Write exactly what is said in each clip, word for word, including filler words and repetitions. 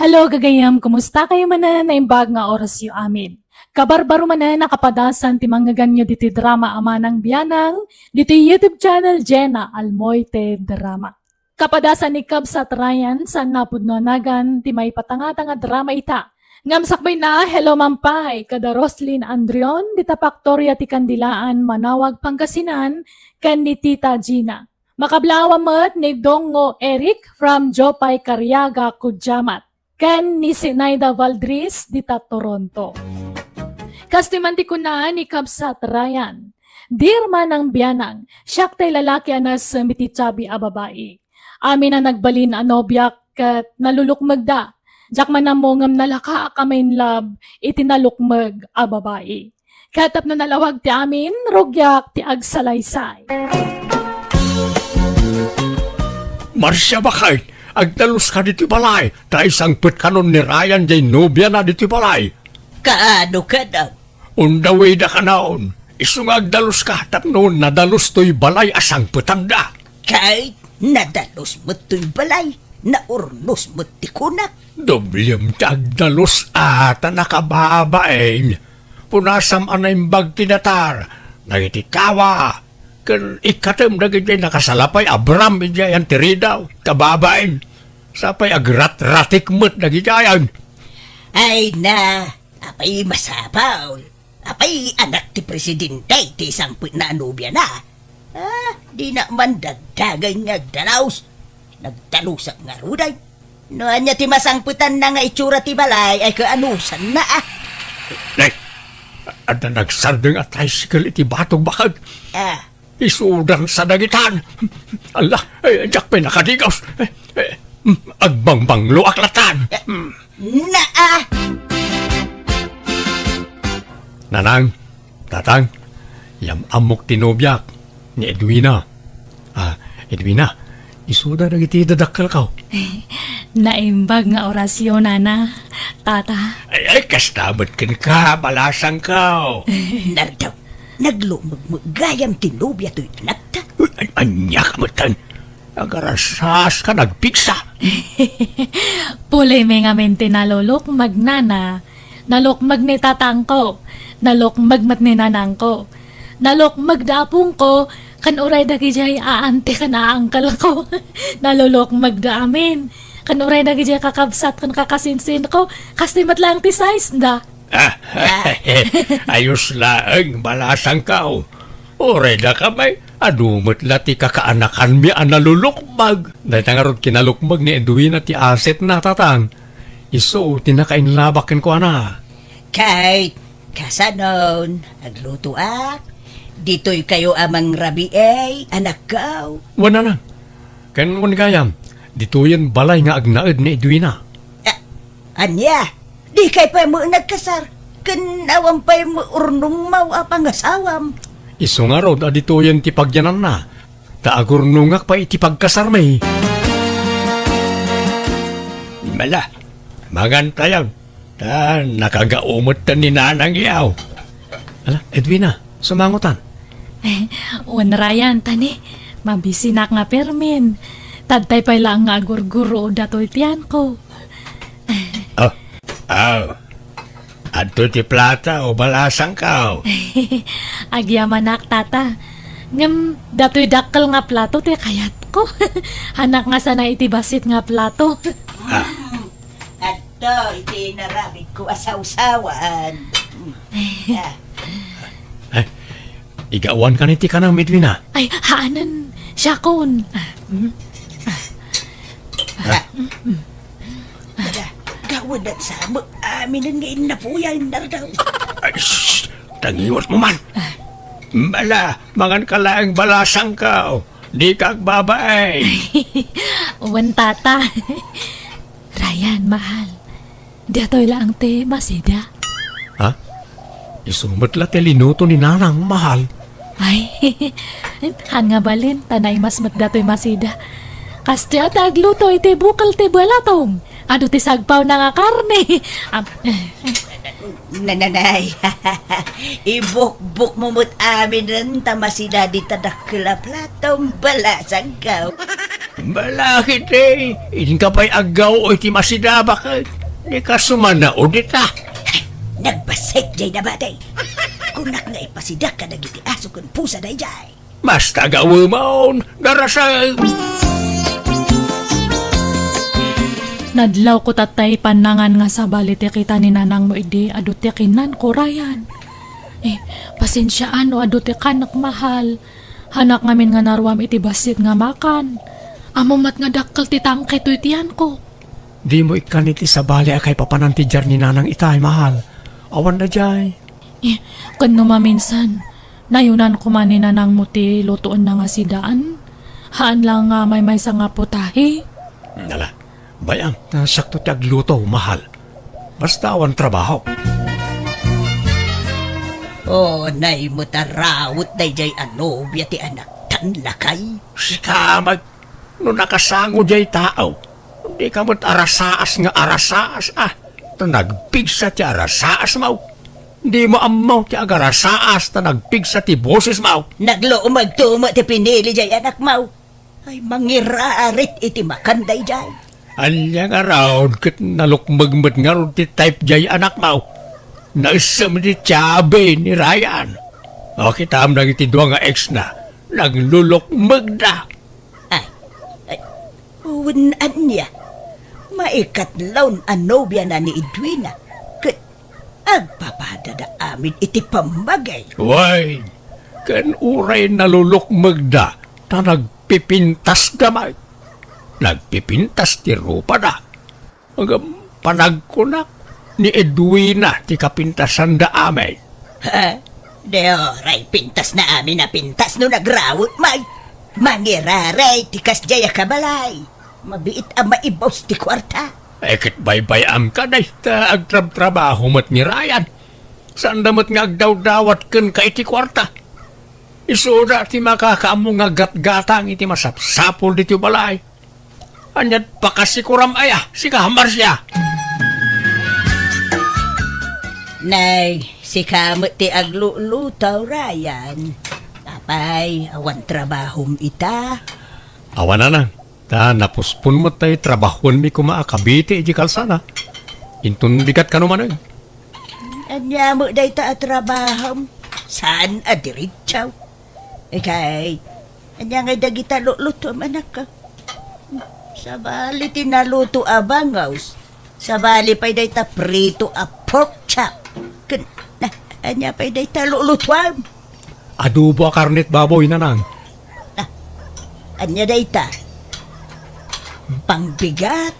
Hello, gagayam. Kumusta kayo manen? Naimbag nga orasyo amin. Kabarbaro manen a kapadasan ti mangngegannyo ditoy drama a Manang Bianang, ditoy YouTube channel Jenna Almoite Drama. Kapadasan ni Kabsat Ryan, saan napudno a nagan ti maipatangtang a drama ita. Ngem sakbayna, hello man pay kada Roslyn Andrion, dita Paktoria ti Kandilaan, Manaoag, Pangasinan, ken ni Tita Gina. Makablaaw met ni Dongo Eric from Jopay Cariaga, Cudjamat, ken ni Sinaida Valdris dita Toronto. Kastoy man ti kuna ni Kabsat Ryan, "Dear Manang Bianang, siak tay lalaki a nasem iti chubby a babai. Amin a nagbalin a nobiak ket nalulukmegda. Diak man ammo ngem nalakaak a ma-in love iti nalukmeg a babai. Ket tapno nalawag ti amin, rugiak ti agsalaysay." Marcia, baket, agdaluska ditoy balay, ta isangpet kanon ni Ryan jay nobiana ditoy balay. Kaano kano? Undawida kanon. Isu nga agdaluska tapno nadalus toy balay a sangpetanda. Kay nadalus met toy balay, naurnos met ti kunak. Doblem ti agdalus a ta nakababain. Punasam a naimbag ti datar dagiti tawa, ken ikkatem dagidiay nakasalapay a bram idiay anti ridaw, kababain. Sapay agratratik met dagidiayan. Ay na, apay masapul? Apay anak ti presidente ti sangpetna a nobiana? Ah, dina man dagdagen nga agdalus. Nagdalusak ngaruden. No ania ti masangpetanna nga itsura ti balay, ay kaanusanna, ah. Nay, adda nagsardeng a tricycle iti batog, baket. Ah. Isudansa dagitan. Alla, eh, diak pay nakadigos. Eh, eh, mm, agbangbangloak latan. Mm. Naa! Nanang, tatang, yam-ammok ti nobiak, ni Edwina. Ah, Edwina, isuda dagiti dadakkelko. Naimbag nga orasyo, nana, tata. Ay, ay, kasta met kenka, balasangko. Nardaw, naglukmeg met gayam ti nobia toy anakta. Uy, an-, ania ka metten? Agarasas ka nagpigsa. Pulimi ngamin ti nalulukmeg, nana. Nalukmeg ni tatangko. Nalukmeg met ni nanangko. Nalukmeg da apongko, kan uray dagidiay aanti ken aangkelko. Nalulukmeg da amin. Kan uray dagidiay kakabsat ken kakasinsinko, kastoy met laeng ti size da. Ah, ayos laeng, balasangko. Uray dakami, adu met la ti kakaanakanmi a nalulukmeg. Dayta ngarud kinalukmeg ni Edwina ti asetna, tatang. Isu ti nakainlabak kenkuana. Kay, kasanon, aglutoak? Ditoykayo a mangrabii, anakko. Wen, nanang. Ken wen gayam, ditoyen balay nga agnaed ni Edwina. Ah, ania? Dikay pay met nagkasar, ken awan pay met urnongmo a pangasawam. Isu ngarud a ditoyen ti pagyananna, ta agurnongak pay iti pagkasarmi. Mala, mangantayon, ta nakagao met ni nanang yaw. Ala, Edwina, sumangotan. Wen, Ryan, tani, mabisinak nga permin. Tadtay pay laeng nga agurguro datoy ti yanko. Oh, oh. Adtoy ti plato, balasangko. Agyamanak, tata. Ngem, datoy dakkel nga plato ti kayatko. Hanak nga sana iti bassit nga plato. Ah. Adtoy ti inaramidko a sawsawan. Ah. Ay, igawan kan iti kanam, Edwina. Ay, haanen, siakon. Ah, mm. Ah. Mala, gawadan sa mo, aminen nga innapuyan, Nardaw. Ay, shh! Tangiwat mo man! Mala, mangan ka laeng, balasangko. Dika agbabain. Wen, tata. Ryan, mahal. Datoy laeng ti masida. Ha? Isu met la ti linuto ni nanang, mahal. Ay, han nga balin, ta naimas met datoy masida. Kastoy a ti agluto iti bukel ti balatong. Adu ti sagpawna nga karne. Am-, Nananay, ibukbok mo met aminen ta masida dita dakkel a plato, balasangko. Balakit, eh, inka pay aggaw iti masida, baket. Di ka sumanaod ita. Nagbassit jay nabati. Kunak nga ipasidak kadagiti aso ken pusa dayjay. Basta gawemon, darasem. Nadlawko tatta ti pannangan nga sabali ti kita ni nanangmo idi adu ti kinanko, Ryan. Eh, pasensiaan no adu ti kanek, mahal. Hanak ngamin nga naruam iti bassit nga makan. Ammom met nga dakkel ti tangke toy tiyanko. Dimo ikkan iti sabali a kaipapanan ti diar ni nanang itay, mahal. Awan dayjay. Eh, ken no maminsan, nayunan koma ni nanangmo ti lutoenna nga sidaan? Haan la nga maymaysa nga putahe? Ala, bay-am, ta siakto ti agluto, mahal. Basta awan trabaho. Oh, nay met a rawet dayjay a nobia ti anaktan, lakay. Sika met, no nakasango jay tao, dika met arasaas nga arasaas, ah. Ta nagpigsa ti arasaasmo. Dimo ammo ti agarasaas ta nagpigsa ti bosesmo. Naglukmegto met ti pinili jay anakmo. Ay, mangirarit iti makan dayjay. Ania ngarud ket nalukmeg met ngarud ti type jay anakmo? Naessem ti tiabe ni Ryan. O, kitam dagiti dua nga ex na, naglulukmegda. Ay, ay, wen ania? Maikatlon a nobiana ni Edwina, ket agpapadada amin iti pammagay. Wen, ken uray nalulukmegda, ta nagpipintasda met. Nagpipintas ti rupada. Ngem panagkunak, ni Edwina ti kapintasanda amin. Ha? Di uray pintasna amin a pintas no nagrawet met. Mangirarit ti kasjay a kabalay. Mabiit a maibus ti kuarta. Ay, ket baybay-amka dayta agtrabtrabaho met ni Ryan. Saanda met nga agdawdawat kenka iti kuarta. Isuda ti makakaammo nga gatgatang iti masapsapul ditoy balay. Ania't pakasikuram aya, sika, Marcia? Nay, sika met ti agluluto, Ryan. Apay, awan trabahom ita? Awan, nanang. Ta napuspon met tay trabahuenmi koma a kabiti iti kalsada. Inton bigat kano manen. Ania met dayta a trabahom? Saan a diretso? Ikay, ania ngay dagita lulutuam, anak? Sabali ti naluto a bangus. Sabali pay dayta prito a pork chop. Ken, na, ania pay dayta lulutuam? Adobo a karnet baboy, nanang. Ah, ania dayta? Pangbigat?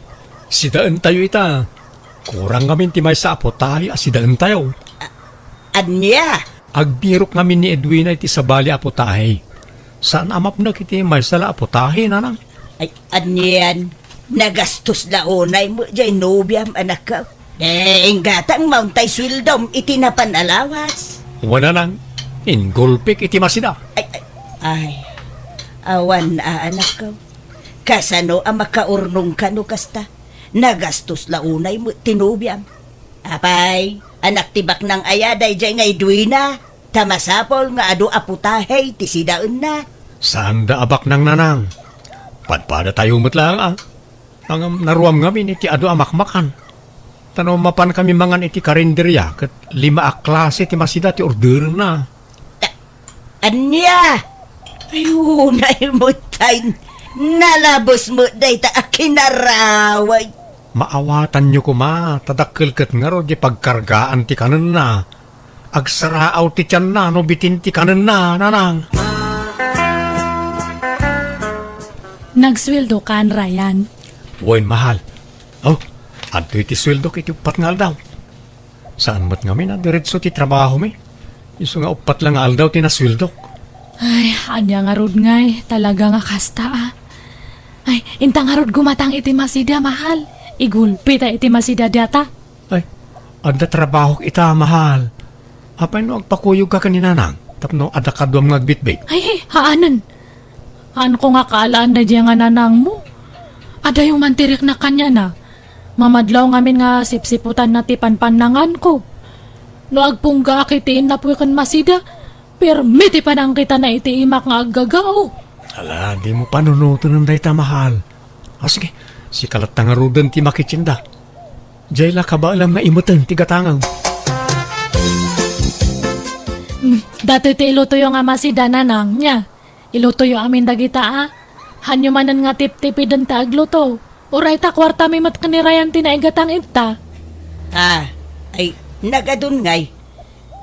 Sidaentayo ita. Kurang ngamin ti maysa a putahe a sidaentayo. A-, ania? Agbirok ngamin ni Edwina iti sabali a putahe. Saan a mapnek iti maysa la a putahe, nanang. Ay, anian? Nagastos la unay met jay nobiam, anakko. Eh, inggatang maun tay sueldom iti napan a lawas. Wen, nanang, inggulpik iti masida. Ay, ay, ay. Awan a, anakko. Kasano a makaurnongka no kasta? Nagastos la unay met ti nobiam. Apay, anak ti baknang aya dayjay nga Edwina? Ta masapul nga adu a putahe ti sidaenna. Saanda a baknang, nanang. Padpadatayo met laeng, a. Ngem naruam ngamin iti adu a makmakan. Ta no mapankami mangan iti karinderia, ket lima a klase ti masida ti orderenna. Ta-, ania? Ay, unay met tay nalabes met dayta a kinaraway. Maawatanyo koma, ta dakkel ket ngarud ti pagkargaan ti kanenna. Agsaraaw ti tianna no bitin ti kanenna, nanang. Nagsueldokan, Ryan? Wen, mahal. Oh, adtoy ti sueldok iti uppat nga aldaw. Saan met ngamin a diretso ti trabahomi? Isu nga uppat la nga aldaw ti nasueldok. Ay, ania ngarud ngay, talaga nga kasta, a. Ay, inta ngarud gumatang iti masida, mahal. Igulpita iti masida dayta. Ay, adda trabahok ita, mahal. Apay no agpakuyogka ken ni nanang tapno adda kaduam nga agbitbit? Ay, haanen. Haanko nga kaalaan daydiay nga nanangmo. Adayo man ti rikna kaniana. Mamadlaw ngamin nga sipsiputanna ti panpannanganko. No agpunggaak iti innapoy ken masida, pirmi ti panangkitana iti imak nga aggagao. Ala, dimo panunoten dayta, mahal. O sige, sika latta ngaruden ti makitienda. Jay la kabaelam nga imeten ti gatangem. Hmm, datoy ti ilutoyo nga masida, nanang, nia. Ilutoyo amin dagita, a. Hanyo manen nga tiptipiden ta agluto. Uray ta kuartami met ken ni Ryan ti naigatang ita. Ah, ay, nagadun ngay.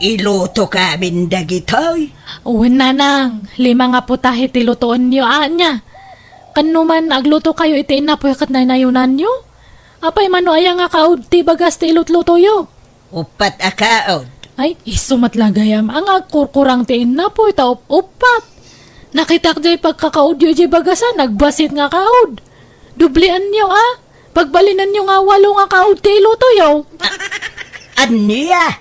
Ilutoka amin dagitoy. Wen, nanang, lima nga putahe ti lutoenyo, ania. Ken no man aglutokayo iti innapoy ket naynayonanyo? Apay man no aya nga kaud ti bagas ti ilutlutoyo? Uppat a kaud. Ay, isu met la gayam a nga agkurkurang ti innapoy ta up-uppat. Nakitak jay pagkakaudyo idiay bagasan, nagbasit nga kaud. Doblianyo, a. Pagbalinanyo nga walo nga kaud ti ilutoyo. A-, ania?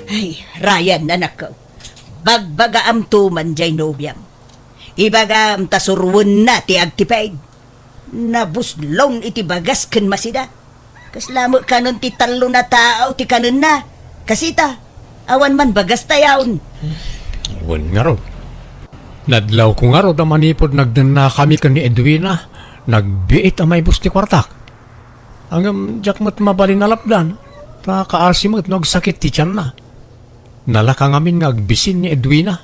Ay, Ryan, anakko. Bagbagaamto man jay nobiam. Ibagam ta suruenna ti agtipid. Nabuslon iti bagas ken masida. Kasla met kanen ti tallo a tao ti kanenna. Kasita, awan man bagastayon. Wen ngarud. Nadlawko ngarud a manipud nagdennakami ken ni Edwina, nagbiit a maibus ti kuartak. Ngem diak met mabalin a lapdan, ta kaasi met no agsakit ti tianna. Nalaka ngamin nga agbisin ni Edwina.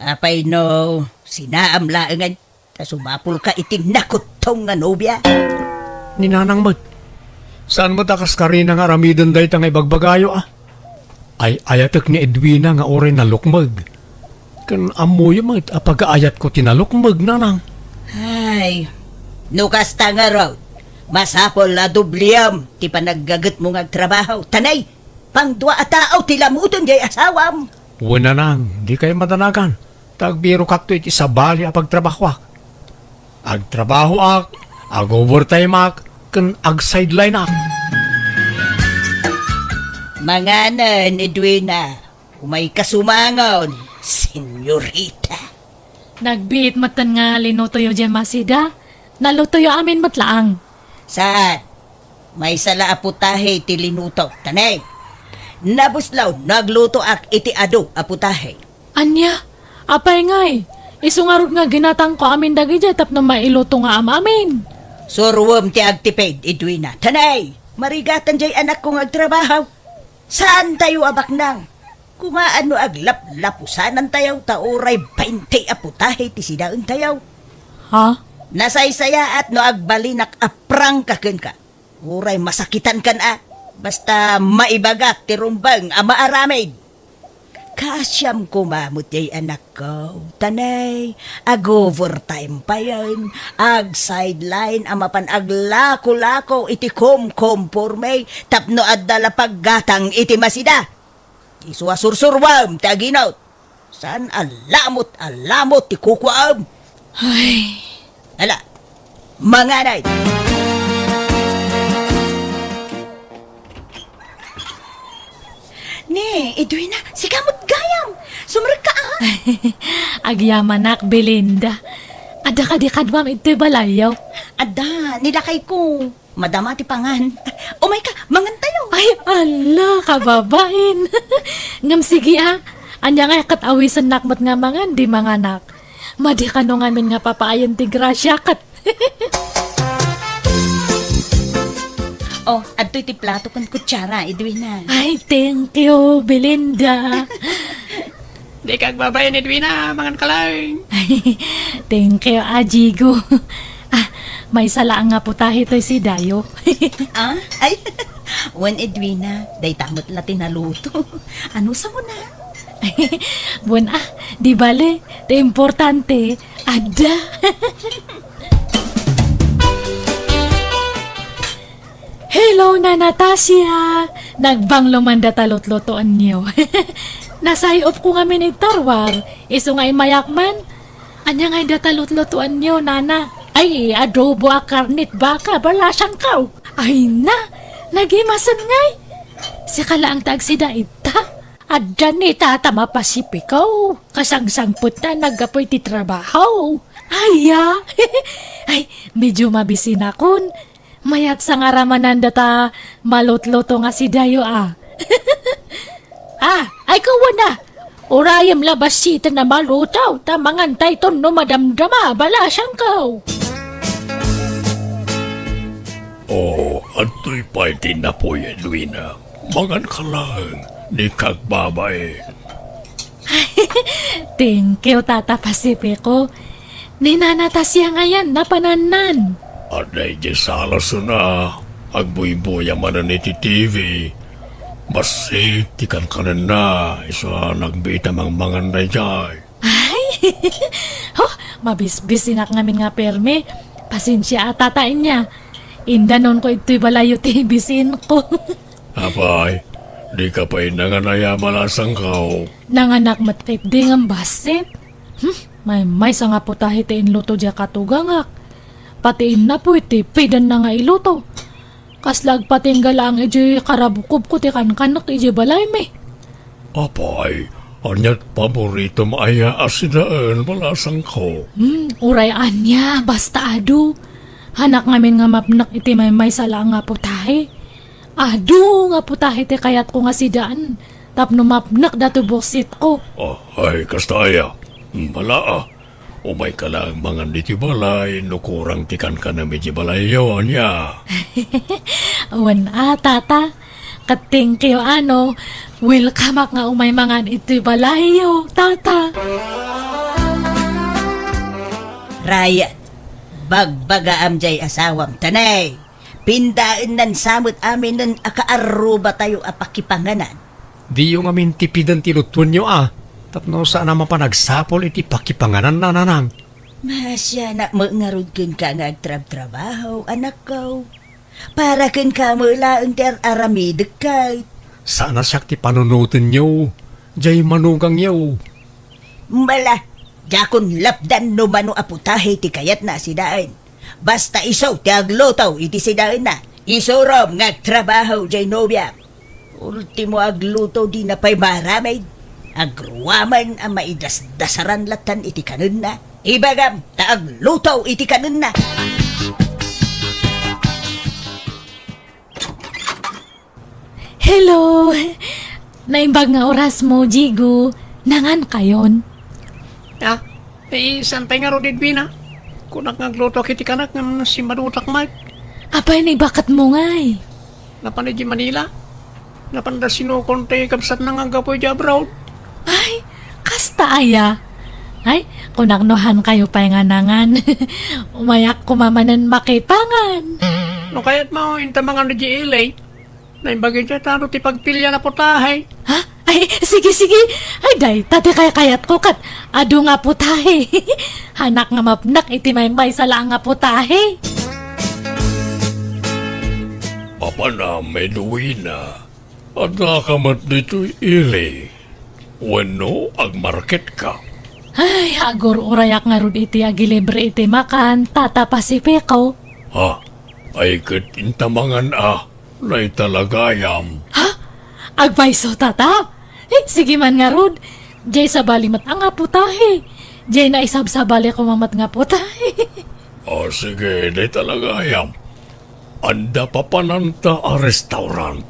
Apay no sinaam laengen ta sumapulka iti nakuttong nga nobia? Ni nanang met. Saan met a kas karina nga aramiden dayta nga ibagbagayo, a? Ay-ayatek ni Edwina nga uray nalukmeg. Ken ammoyo met a pagaayatko ti nalukmeg, nanang. Ay, no kasta ngarud, masapul a dubliam ti panaggagetmo nga agtrabaho. Tanay, pangdua a tao ti lamuton jay asawam. Wen, nanang, dikay madanagan. Ta agbirokakto iti sabali a pagtrabahoak. Agtrabahoak, ag-overtimeak, ken ag-sidelineak. Manganen, Edwina. Umayka sumangon, senyorita. Nagbiit metten nga linutoyo diay masida. Nalutoyo amin met laeng. Saan? Maysa la a putahe ti linutok. Tanay. Nabuslon no aglutoak iti adu a putahe. Ania? Apay ngay? Isu ngarud nga ginatangko amin dagidiay tapno mailuto nga am-amin. Suruem ti agtipid, Edwina. Tanay. Marigatan diay anakko nga agtrabaho. Saantayo a baknang. Kumaan no aglaplapusanantayo ta uray baynte a putahe ti sidaentayo. Ha? Nasaysayaat no agbalinak a prangka kenka. Uray masakitankan a, basta maibagak ti rumbeng a maaramid. Kaasiam koma met diay anakko, tanay, ag-overtime payen, ag-sideline a mapan aglako-lako iti kumkumporme tapno adda la paggatang iti masida. Isu a sursuruem ti aginot. Saan a lamot a lamot ti kukuaem. Ay. Ala, manganay. Ni, Edwina, sika met gayam. Sumrekka, a. Agyamanak, Belinda. Adda kadi kaduam iti balayyo? Adda, ni lakayko. Madama ti pangan. Umayka, mangantayo. Ay, ala, kababain. Ngem sige, a. Ania ngay ket awisennak met nga mangan, di manganak. Madi kano ngamin nga papaayen ti grasya ket. Oh, adtoy ti plato ken kutsara, Edwina. Ay, thank you, Belinda. Dika agbabain, Edwina, mangan ka lang. Thank you, Ajigo. Ah, maysa laeng nga putahe toy sidayo. Ah? Ay, wen, Edwina, dayta met la ti naluto. Ano sa mo na? Wen, ah, di bale, ti importante, adda. Hello, Nana Tasia! Nagbanglo man data lutlutoanyo. Nasay-opko ngamin iti tarwar, isu nga immayak man. Ania ngay data lutlutoanyo, Nana? Ay, adobo a karnet baka, balasangko. Ay na, nagimasen ngay. Sika laeng ti agsida ita. Adda ni Tata mapasipiko. Kasangsangpetna naggapu iti trabaho. Aya! Ay, medyo mabisinakon. Mayat sa nga ramanan data malutluto nga sidayo, a. Ah, ay, kawana. Urayem la basiten a maluto, ta mangantayton no madamdama, balasangko. O, adtoy pay ti napuy, Edwina. Manganka laeng, dika agbabain. Thank you, Tata Pacifico. Ni Nana Tasia ngayen, napanannan. Adda idiay sala suna, agbuybuya manen iti T V. Bassit ti kankanenna, isu a nagbiit a mangmangan daydiay. Ay! Ho, mabisbisinak ngamin nga permi. Pasensia a, Tata, ania. Indanonko idtoy balayyo ti bisinko. Apay, dika pay nangan aya, balasangko? Nanganak met ketdi ngem bassit. Hmm, maymaysa nga putahe ti inluto diay katugangak. Pati innapuy ti pidenna nga iluto. Kasla agpatingga laeng idiay karabukobko ti kankanek idiay balaymi. Apay, ania't paboritom aya a sidaen, balasangko? Hmm, uray ania, basta adu. Hanak ngamin nga mapnek iti maymaysa laeng nga putahe. Adu nga putahe ti kayatko nga sidaen tapno mapnek datoy buksitko. Ah, ay, kasta aya. Hmm, bala a. Umayka laeng mangan ditoy balay no kurang ti kankanem iti balayyo, ania? Wen a, Tata. Ket thank you a no welcomeak nga umay mangan itoy balayyo, Tata. Ryan, bagbagaam diay asawam, tanay. Pindaennan sa met aminen a kaarrubatayo a pakipanganan. Diyo ngamin ti piden ti lutuenyo a, tapno saan a mapan agsapul iti pakipangananna, nanang. Maasianak met ngarud kenka nga agtrabtrabaho, anakko. Para kenka met laeng ti ar-aramidek ket. Saan a siak ti panunotenyo, diay manugangyo. Mala, diakon lapdan no mano a putahe ti kayatna a sidaen. Basta isu ti agluto iti sidaenna. Isurom nga agtrabaho diay nobiam. Ultimo agluto dina pay maaramid. Agroaman a maidasdasaran lattan iti kanenna. Ibagam ta agluto iti kanenna. Hello! Naimbag nga orasmo, Jigo. Nangankayon? Ah, eh, saan pay ngarud, Edwina? Kunak nga aglutoak iti kanak ngem simmadutak met. Apay, naibaketmo ngay? Napan idiay Manila. Napanda sinukon ti kabsatna nga aggapu idiay abroad. Ay, kasta aya? Ay, kunak no haankayo pay nga nangan. Umayak koma manen makipangan. No kayatmo, inta mangan idiay ili. Naimbag idiay tano ti pagpilian a putahe. Ha? Ay, sige, sige. Ay, dayta ti kaykayatko ket adu nga putahe. Haanak nga mapnek iti maymaysa laeng nga putahe. Apanam, Edwina, addaka met ditoy ili. Wenno agmarketka? Ay, agur-urayak ngarud iti agilibre iti makan, Tata Pacifico. Ha? Ay ket inta mangan a, naitalagayam. Ha? Agpayso, Tata? Eh, sige man ngarud. Diay sabali met a nga putahe. Diay naisabsabali koma met nga putahe. O, sige, naitalagayam. Adda papananta a restaurant.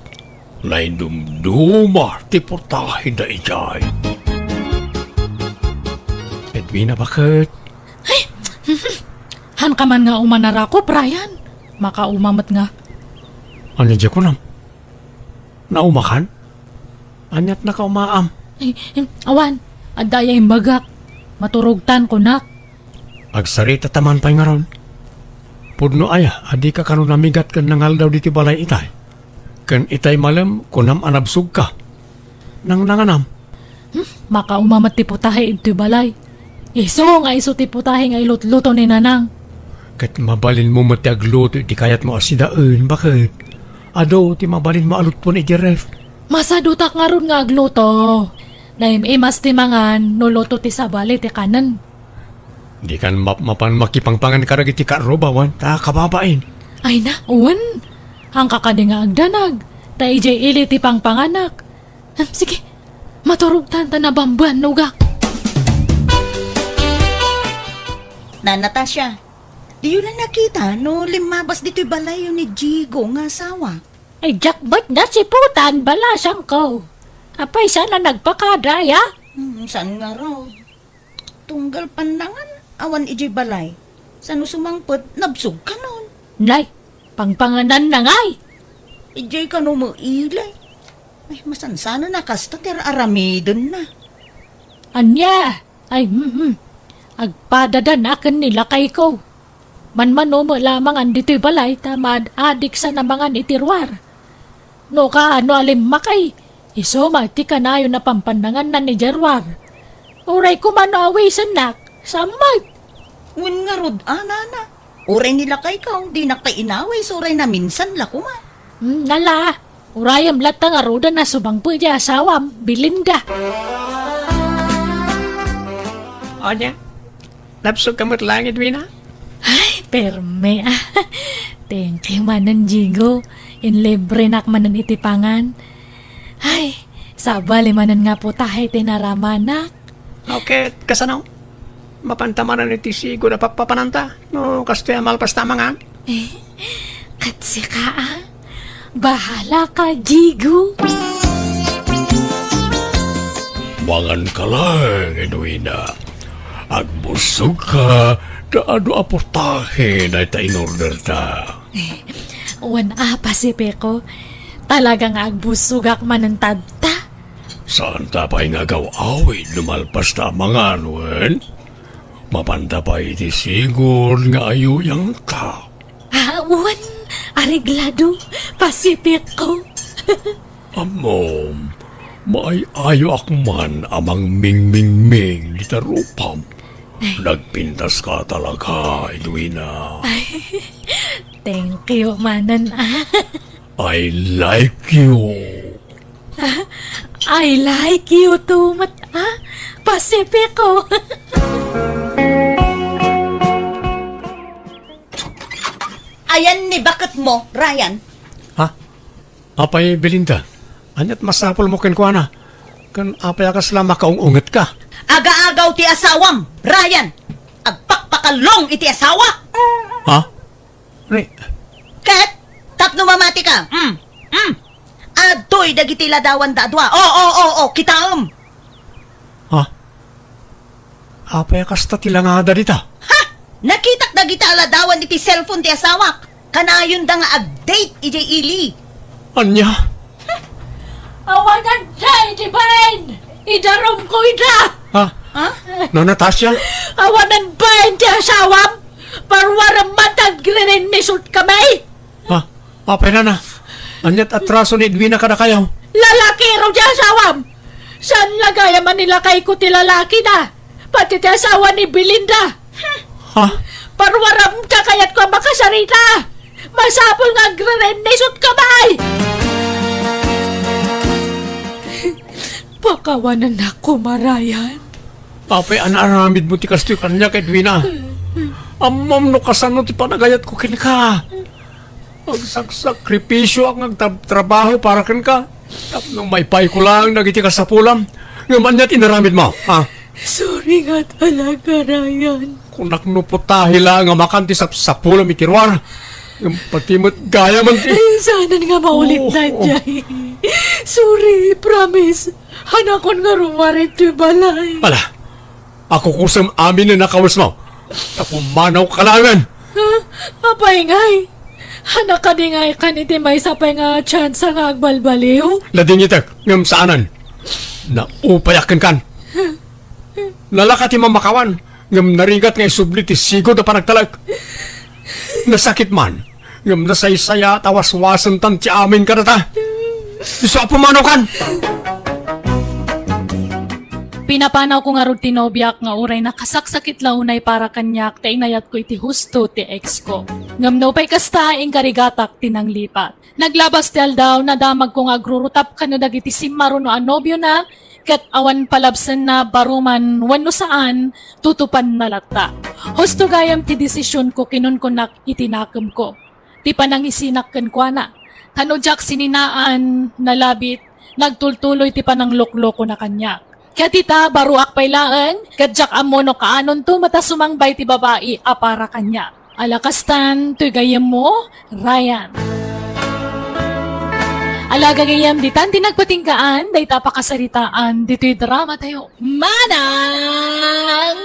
Naidumduma ti putaheda idiay. Edwina, baket? Ay, haanka man nga umanarakop, Ryan. Makauma met nga. Ania diay kunam? Naumakan? Ania't nakaumaam? Ay, em, awan. Adda aya imbagak. Maturogtan, kunak. Agsaritata man pay ngarud. Pudno aya a dika kano namigat ken nangaldaw ditoy balay itay? Ken itay malem, kunam a nabsogka. Nangnanganam? Hmm, makauma met ti putahe idtoy balay. Isu nga isu ti putahe nga ilutluto ni Nanang. Ket mabalinmo met ti agluto iti kayatmo a sidaen, baket? Adu ti mabalinmo a lutpon iti ref. Masadutak ngarud nga agluto. Naim-imas ti mangan no luto ti sabali ti kanen. Dikan mapmapan makipangpangan kadagiti kaarrubawan ta kababain. Ay na, wen. Haanka kadi nga agdanag, ta idiay ili ti pangpanganak. Em, sige, maturogtan ta nabambanogak. Na, Natasha, diyo la nakita no limmabas ditoy balayyo ni Jigo nga asawa? Ay, diak met nasiputan, balasangko. Apay, saan a nagpakada aya? Hmm, saan ngarud? Tunggal pannangan, awan idiay balay. Saan no sumangpet, nabsogkanon. Nay, Pangpangananna ngay? Idiay kano met ila. Ay, masansanana kasta ti ar-aramidenna. Ania? Ay, hmm, hmm. Agpadadanak ken ni lakayko. Manmano met lamangan ditoy balay ta maad-adik sa namangan iti ruar. No kaano a limmakay, isu met ti kanayon a pampannanganna idiay ruar. Uray koma no awisennak, saan met. Wen ngarud, a, nana. Uray ni lakayko, dinak pay inawis, uray naminsan la koma. Hmm, nala, urayem latta ngaruden a subangpet ti asawam, Belinda. Ania? Nabsog ka met laeng, Edwina? Ay, perme, ah. Thank you manen, Jigo. Inlibrenak manen iti pangan. Ay, sabali manen nga putahe ti naramanak. Okay, kasano? Mapanta manen iti sigud a pappapananta no kastoy a malpas ta mangan? Eh, ket sika, ah? Bahala ka, Jigo. Mangan ka laeng, Edwina. Agbusog ka ta adu a putahe dayta in-order ta. Eh, wen a, Pacifico. Talaga nga agbusogak manen tatta. Saan ta pay nga agaw-awid no malpas ta mangan, wen? Mapanta pay iti sigud nga ayuyang ta. Ah, wen, areglado, Pacifico. Ammom, maay-ayoak man a mangmingmingming dita rupam. Nagpintas ka talaga, Edwina. Ay, thank you manen, ah. I like you. I like you too met, ah, Pacifico. Ayan ni baketmo, Ryan. Ha? Apay, Belinda? Aniat masapulmo kenkuana? Ken apay a kasla makaung-unget ka? Agaagaw ti asawam, Ryan! Agpakpakallong iti asawa! Ha? Ni- Ket, tapno mamati ka, mm, mm, adtoy dagiti ladawanda a dua. O, o, o, o, kitaem! Ha? Apay a kasta ti langada dita? Ha? Nakitak dagita a ladawan iti cellphone ti asawak. Kanayonda nga ag-date idiay ili. Ania? Awanan da iti bain! Idarumko ida! Ha? Ha? No, Natasha? Awanan bain ti asawam? Paruarem man ta agririnnisot kami? Ha? Apay nana? Aniat atraso ni Edwina kadakayo? Lalaki ro ti asawam! Saan la gayam a ni lakayko ti lalaki na? Pati ti asawa ni Belinda. Ha? Paruarem ta kayatko a makasarita. Masapul nga agririnnisot ka, bay! Pakawanannak koma, Ryan. Apay a naaramidmo ti kastoy kaniak, Edwina? Ammom no kasano ti panagayatko kenka. Agsaksakripisioak nga agtrabtrabaho para kenka. Tapno maipayko laeng dagiti kasapulam. Ngem ania ti inaramidmo, ha? Sorry nga talaga, Ryan. Kunak no putahe laeng a makan ti sapsapulam iti ruar. Ngem pati met gayam ti... Ay, saanen nga maulit, oo, daydiay. Sorry, promise. Hanakon nga rummuar iti balay. Ala, akukusem amin a nakawesmo. Ta pumanaw ka laengen. Ha? Apay ngay? Hanak kadi ngay kan iti maysa pay nga tsansa nga agbalbaliw? Ladingitek, ngem saanen. Naupayak kenkan. Nalaka ti mamakawan, ngem narigat nga isubli ti sigud a panagtalek. Nasakit man, ngem nasaysayaat a waswasentan ti amin kadata. Isu a pumanaw kan! Pinapanawko ngarud ti nobiak nga uray nakasaksakit la unay para kaniak ta inayatko iti husto ti ex ko. Ngem nupay kasta, inkarigatak ti nanglipat. Naglabas ti aldaw, nadamagko nga agrurutap kano dagiti simmaruno a nobiona, ket awan palabsenna, baro man wenno saan, tutupanna latta. Husto gayam ti desisionko, kinunkunak iti nakemko. Ti panangisinak kenkuana. Ta no diak sininaan, nalabit, nagtultuloy ti panangloklokona kaniak. Ket ita, baroak pay laeng, ket diak ammo no kaanonto met a sumangbay ti babai a para kaniak. Ala kastan, toy gayyemmo, Ryan. Ala gagayyem, ditan ti nagpatinggaan dayta a pakasaritaan ditoy dramatayo. Manang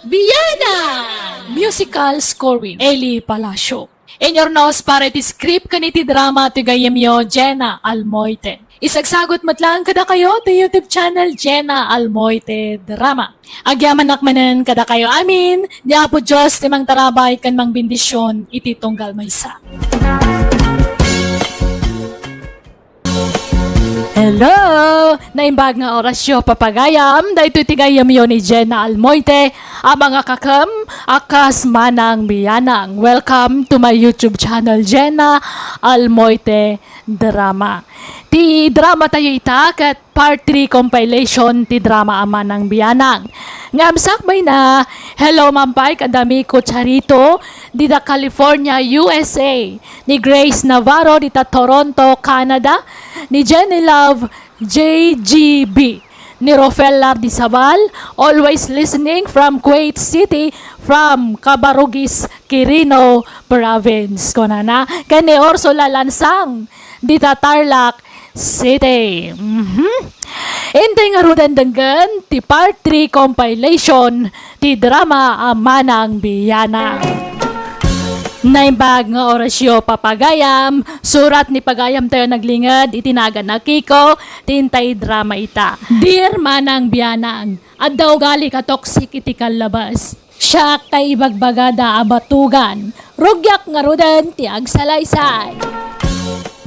Biyanan! Musical scoring, Eli Palacio. Inyurnos para iti script ken iti drama ti gayyemyo, Jenna Almoite. Isagsagut met laeng kadakayo ti YouTube channel, Jenna Almoite Drama. Agyamanak manen kadakayo amin, ni Apo Dios ti mangtarabay ken mangbendision iti tunggal maysa. Hello! Naimbag nga orasyo, papagayam, daytoy ti gayyemyo ni Jenna Almoite, a mga kakem, a kas Manang Bianang. Welcome to my YouTube channel, Jenna Almoite Drama. Ti drama tayo ita ket part three compilation ti drama a Manang Bianang. Ngem sakbayna, hello man pay kadda Miko Charito, dita California, U S A, ni Grace Navarro, dita Toronto, Canada, ni Jenny Love, J G B, ni Rofel Lardizabal, always listening from Kuwait City, from Cabarugis, Quirino Province, kunana, ken ni Ursula Lansang, dita Tarlac City. Mhm. Intay ngaruden denggen ti part three compilation ti drama a Manang Bianang. Naimbag nga orasyo, papagayam, surat ni pagayam tayo naglinged iti nagan-na Kiko, ti intay drama ita. Dear Manang Bianang, adda ugali ka toxic iti kallabas. Siak tay ibagbagada a batugan. Rugiak ngaruden ti agsalaysay.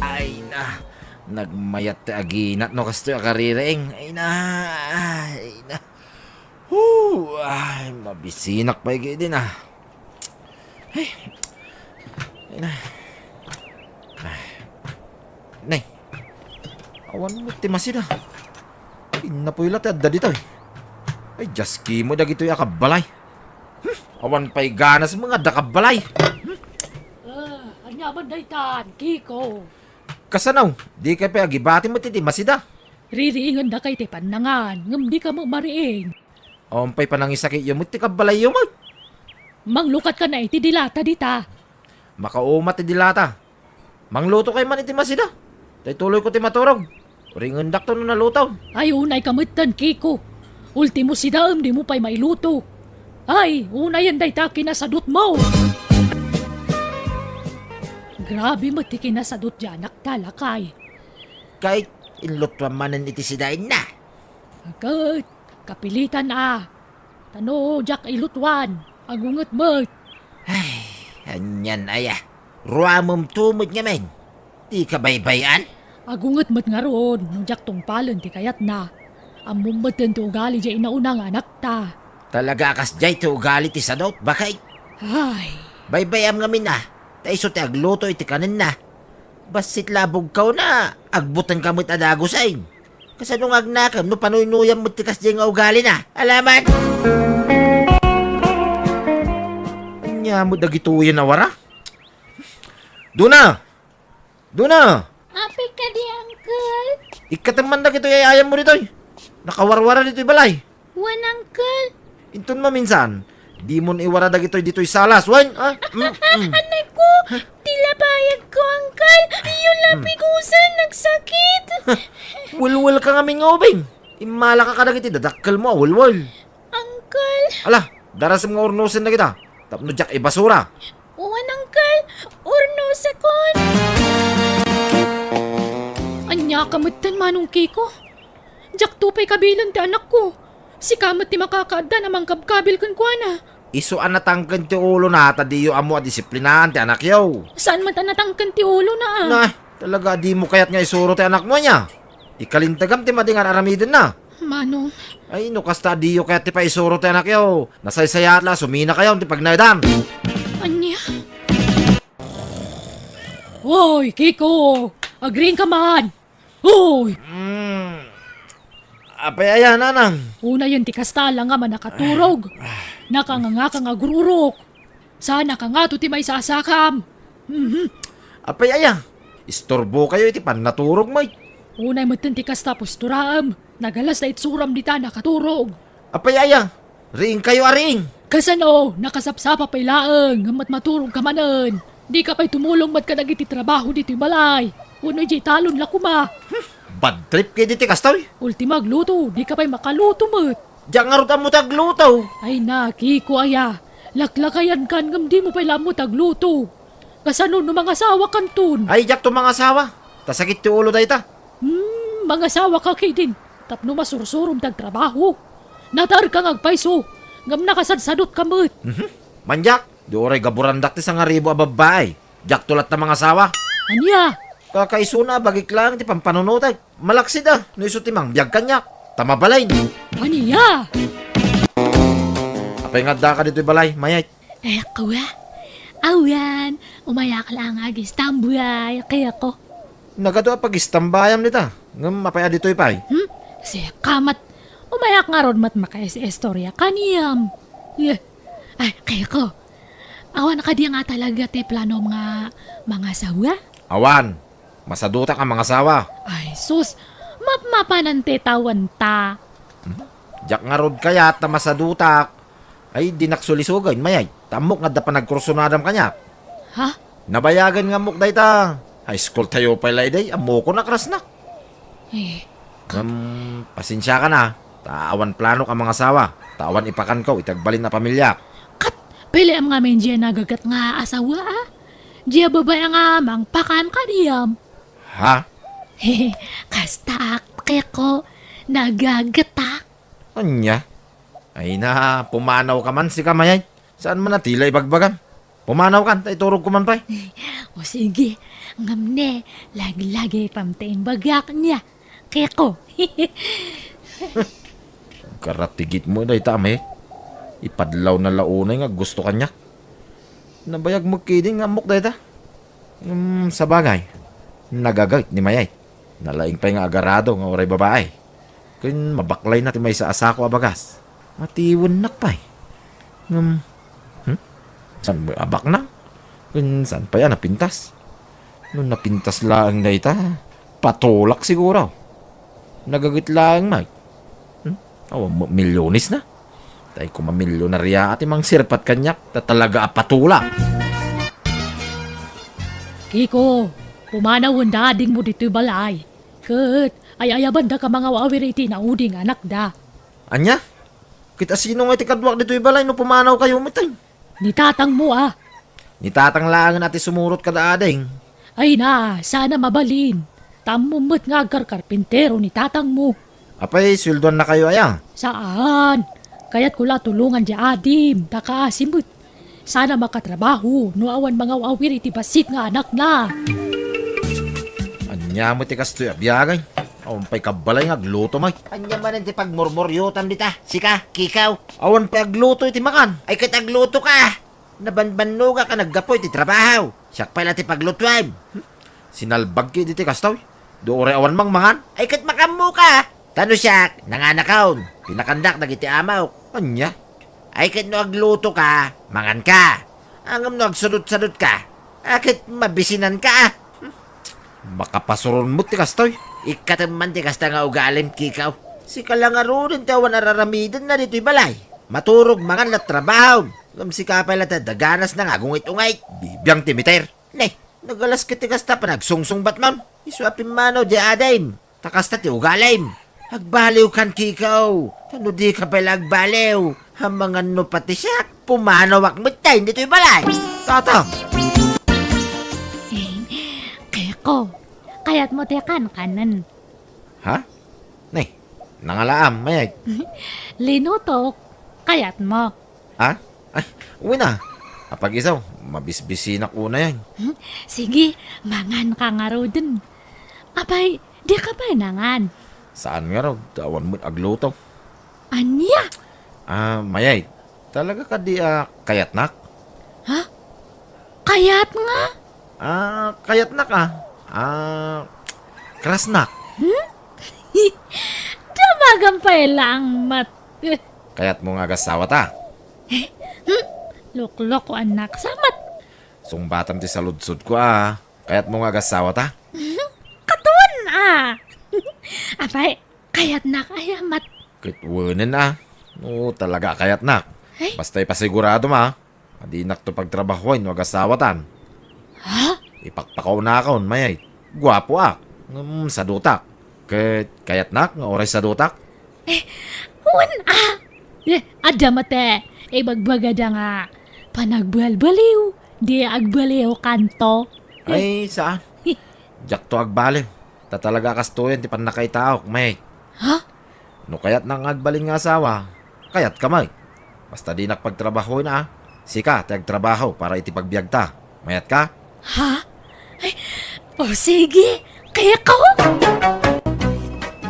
Ay na, nagmayat ti aginat no kastoy a kaririing. Ay na, ay na. Hoo, ay, mabisinak pay gidi na. Ay. Ay na. Ay. Nay. Awan met ti masida. Innapoy la ti adda ditoy. Ay, diaskimo dagitoy a kabbalay. Hmm, awan pay ganas nga adda kabbalay. Hmm. Ah, ania man daytan, Kiko? Kasano? Dikay pay agibati met iti masida. Ririingenda kay ti pannangan, ngem dika met mariing. Awan pay panangisakityo met ti kabbalayyo met. Manglukat ka na iti dilata dita. Makauma ti dilata. Mangluto kay man iti masida. Tay tuloyko ti maturog. Ringendakto no naluto. Ay, unay ka metten, Kiko. Ultimo sidaem, dimo pay mailuto. Ay, unayen dayta kinasadutmo. Grabe met ti kinasadut ti anakta, lakay. Kay, inlutuan manen iti sidaenna. Ket, kapilitan a. Ta no diak ilutuan, agunget met. Ay, anian aya. Ruamem to met ngamin. Dika baybay-an? Agunget met ngarud no diak tungpalen ti kayatna. Ammom metten ti ugali diay inauna nga anakta. Talaga a kasdiay ti ugali ti sadut, baket? Ay. Baybay-am ngamin a, ta isu ti agluto iti kanenna. Bassit la a bugkawna, agbutengka met a dagusen. Kasano nga agnakem no panuynuyam met ti kasdiay nga ugalina? Alaman! Ania met dagitoyen a wara? Duna! Duna! Apay kadi, Uncle? Ikkatem man dagitoy ay-ayammo ditoy. Nakawarwara ditoy balay. Wen, Uncle. Inton maminsan, dimon iwara dagitoy ditoy salas, wen? Ah, mm, mm. Anay ko, ti labayag ko, Uncle. Iyo la pigusen, nagsakit. Welwel ka ngamin nga ubing. Immalaka kadagiti dadakkelmo a welwel. Uncle. Ala, darasem nga urnosen dagita. Tapno diak ibasura. Wen, Uncle. Urnosekon. Ania ka metten, Manong Kiko? Diakto pay kabilen ti anakko. Sika met ti makakaaddan a mangkabkabil kenkuana. Isu a natangken ti ulona ta diyo ammo a disiplinaan ti anakyo. Saan met a natangken ti ulona, a? Nah, talaga a dimo kayat nga isuro ti anakmo, ania? Ikalintegam ti madi nga ar-aramidenna. Manong. Ay, no kasta a diyo kayat ti paisuro ti anakyo, nasaysayaat la a suminakayon ti pagnaedan. Ania? Hoy, Kiko! Agriingka man! Hoy! Mm. Apay aya, nanang? Unayen ti kasta, alangan a nakaturog. Nakangangaka nga gur-urok. Saan a kangato ti maisasakam. Mhm. Apay aya? Istorbokayo iti pannaturog, may. Unay metten ti kasta, posturaem. Nagalas ta itsuram dita nakaturog. Apay aya? Riingkayo a riing. Kasano? Nakasapsapa pay laeng, ngem met maturogka manen. Dika pay tumulong met kadagiti trabaho ditoy balay. Wenno idiay talon la koma. Hmm, bad trip kay diti kastoy. Ultimo agluto, dika pay makaluto met. Diak ngarud ammo ti agluto. Ay na, Kiko aya. Laklakayankan ngem dimo pay la ammo ti agluto. Kasano no mangasawakanton? Ay, diakto mangasawa. Ta sakit ti ulo dayta. Hmm, mangasawaka ketdin tapno masursurom ti agtrabaho. Natarka nga agpayso, ngem nakasadsadutka met. Mhm. Mandiak, di uray gaburandak ti sangaribu a babbai. Diakto latta mangasawa. Ania? Kakaisuna a bagik laeng ti pampanunotek. Malaksid a, no isu ti mangbiag kaniak. Ta mabalin. Ania? Apay nga addaka ditoy balay, Mayay? Eko a. Awan, umayak laeng nga agistambay, Keko. Nagadu a pagistambayam dita, ngem apay a ditoy pay? Hmm? Sika met. Umayak ngarud met makaistorya kaniam. Eh, ay, Keko. Awan kadi nga talaga ti planom nga mangasawa? Awan. Masadutak a mangasawa. Ay, sus! Mapmapanan ti tawenta. Hmm? Diak ngarud kayat ta masadutak. Ay, dinak sulisugen, Mayay. Ta ammok nga adda panagkursunadam kaniak. Ha? Nabayagen nga ammok dayta. High school tayo pay la idi, ammokon a crush-nak. Eh. Ngem, pasensiakan a, ta awan planok a mangasawa, ta awan ipakanko iti agbalin a pamiliak. Ket, piliam ngamin diay nagaget nga asawa a. Diay babai nga mangpakan kaniam. Ha? Kastaak, Keko, nagagetak. Ania? Ay na, pumanawka man, sika, Mayay. Saan man a tila ibagbagam? Pumanawkan, ta iturogko man pay. O sige, ngem ne, lagi-lagi pay ti imbagak nia, Keko. Karatigitmo dayta, Mayay. Ipadlawna la unay nga gusto kaniak. Nabayag met ketdin nga ammok dayta. Hmm, sabagay, nagagayt ni Mayay. Nalaing pay nga agarado nga uray babai. Ken mabaklayna ti maysa a sako a bagas. Matiwennak pay. Ngem, hmm? Saan met a baknang? Ken saan pay a napintas? No napintas laeng dayta, patulak siguro. Nagagayt laeng met. Hmm? Awan met milyones na. Tay ko mamilyonaria ti mangsirpat kaniak, ta talaga a patulak. Kiko, pumanawen da adingmo ditoy balay. Ket ay-ayabandaka mangaw-awir iti naudi nga anakda. Ania? Ket asino nga iti kaduak ditoy balay no pumanawkayo met? Ni tatangmo a. Ni tatang laengen a ti sumurot kada ading. Ay na, saan a mabalin. Ta ammom met nga agkarkarpintero ni tatangmo. Apay, sueldoannakayo aya? Saan. Kayatko la tulongan diay adim, ta kaasi met. Saan a makatrabaho no awan mangaw-awir iti bassit nga anakna. Ania met ti kastoy a biag? Awan pay kabbalay nga agluto met. Ania manen ti pagmurmuriotam dita? Sika, Kikaw. Awan pay agluto iti makan. Ay ket aglutoka. Nabanbannogak a naggapu iti trabaho. Siak pay la ti paglutuem. Hmm? Sinalbag ketdi ti kastoy. Di uray awan mangmangan. Ay ket makammoka. Ta no siak, nanganakon. Pinakandak dagiti amok. Ania? Ay ket no aglutoka, manganka. Ngem no agsudot-sudotka, a ket mabisinanka. Hmm? Makapasuron met ti kastoy. Ikkatem man ti kasta nga ugalim, Kikaw. Sika la ngaruden ti awan ar-aramidenna ditoy balay. Maturog, mangan, la trabahom. Ngem sika pay la ti adda ganas nga agungit-ungit. Bibiang ti miter. Ne, nagalas ket ti kasta panagsungsungbatmon. Isu a pimmanaw diay adim. Ta kasta ti ugalim. Agbaliwkan, Kikaw. Ta no dika pay la agbaliw, amangan no pati siak, pumanawak met ditoy balay. Tata! Eh, Keko, kayatmo ti kankanen. Ha? Ne, nangalaam, Mayay. Linutok, kayatmo. Ha? Ay, wen a. Apag-isu, mabisbisinak unay. Hmm? Sige, manganka ngaruden. Apay, dika pay nangan? Saan ngarud, ta awan met agluto. Ania? Ah, Mayay, talaga kadi a kayatnak? Ha? Kayat nga? Ah, kayatnak a. Ah, crushnak. Hmm? Damagam pay laeng met. Kayatmo nga agasawata? Hmm? Loklokoannak sa met. Sungbatam ti saludsodko a. Kayatmo nga agasawata? Katon a. Apay, kayatnak aya met. Ket wenen a. No, talaga a kayatnak. Ay? Basta ipasiguradom a. Adinakto pagtrabahoen no agasawatan. Ha? Ipakpakawnakon, Mayay. Guapoak. Ngem sadutak. Ket kayatnak nga uray sadutak? Eh, wen a. Eh, adda met ti ibagbagada nga panagbalbaliw. Di agbaliwkanto. Ay, saan? Diakto agbaliw. Ta talaga a kastoyen ti pannakaitaok, Mayayt. Ha? No kayatna nga agbalin nga asawa, kayatka met. Basta dinak pagtrabahoen a. Sika ti agtrabaho para iti pagbiagta. Mayatka? Ha? Ay, o sige, kayatko.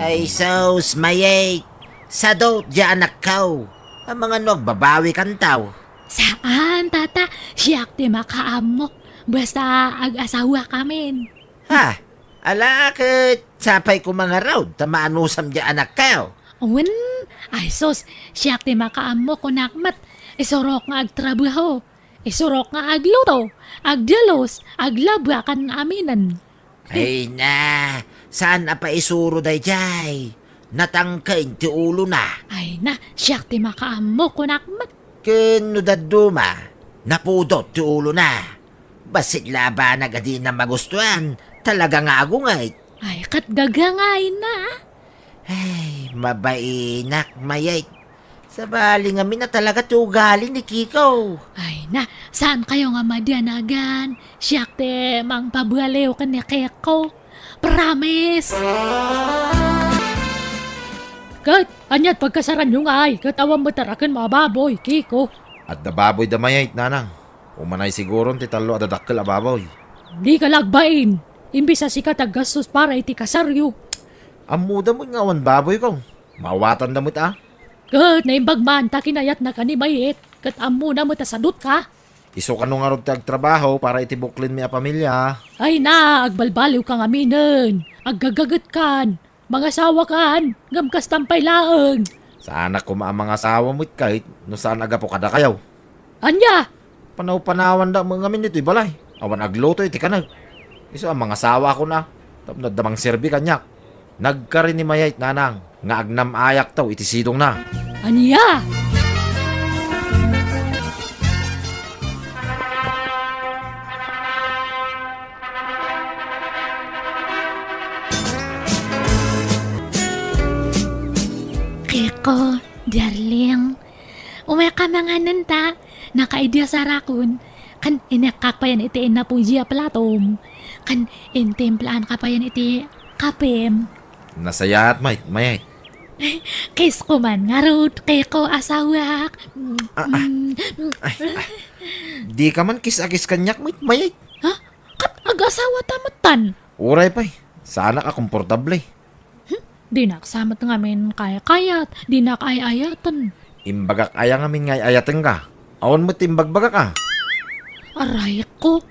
Ay, sus, Mayayt. Sadot, diay anakko. Amangan no agbabawikanto. Saan, tata. Siak ti makaammok. Basta ag-asawakamin. Ha? Ala, ket sapay koma ngarud ta maanusam diay anakko. Wen, ay sus, siak ti makaammo, kunak met. Isurok nga agtrabaho. Isurok nga agluto, agdalus, aglaba ken aminen. Ay na, saan a paisuro daydiay? Natangken ti ulona. Ay na, siak ti makaammo, kunak met. Ken no dadduma, napudot ti ulona. Bassit la a banag a dina magustuan, talaga nga agunget. Ay, ket gagangayna. Ay, mabainak, Mayayt. Sabali ngamin a talaga ti ugali ni Kiko. Ay na, saankayo nga madanagan. Siak ti mangpabaliw ken ni Kiko. Promise! Ket, aniat pagkasaranyo ngay? Ket awan met a rakenmo a baboy, Kiko. Adda baboyda, Mayayt, nanang. Umanay siguron ti tallo a dadakkel a baboy. Dika la agbain. Imbes a sika ti aggastos para iti kasaryo. Ammoda met nga awan baboyko. Maawatanda met a. Ket naimbag man ta kinayatnaka ni Mayayt, ket ammona met a sadutka. Isu kano ngarud ti agtrabaho para iti buklenmi a pamilia? Ay na, agbalbaliwka ngaminen. Aggagagetkan. Mangasawakan, ngem kastan pay laeng. Saanak koma a mangasawa met ket no saan a gapu kadakayo. Ania? Panaw-panawanda met ngamin ditoy balay. Awan agluto iti kanek. Isu a mangasawaakon a, tapno adda mangserbi kaniak. Nagkari ni Mayayt, nanang, nga agnam-ayakto iti sidongna. Ania? Kiko, darling, umayka manganen ta. Nakaidea sarakon. Ken inekkak payen iti innapuji a platom. Ken intimplaanka payen iti kapem. Nasayaat, Mayayt, Mayayt. Kisko man ngarud, Kiko, asawak. Ah, ah. Mm. Ay, ah. Dika man kis a kis kaniak, Mayayt, Mayayt. Ha? Ket agasawata metten? Uray pay. Saanak a komportable. Hmm? Dinak sa met ngamin kaykayat, dinak ay-ayaten. Imbagak aya ngamin nga ay-ayatenka? Awan met ti imbagbagak a. Arayko.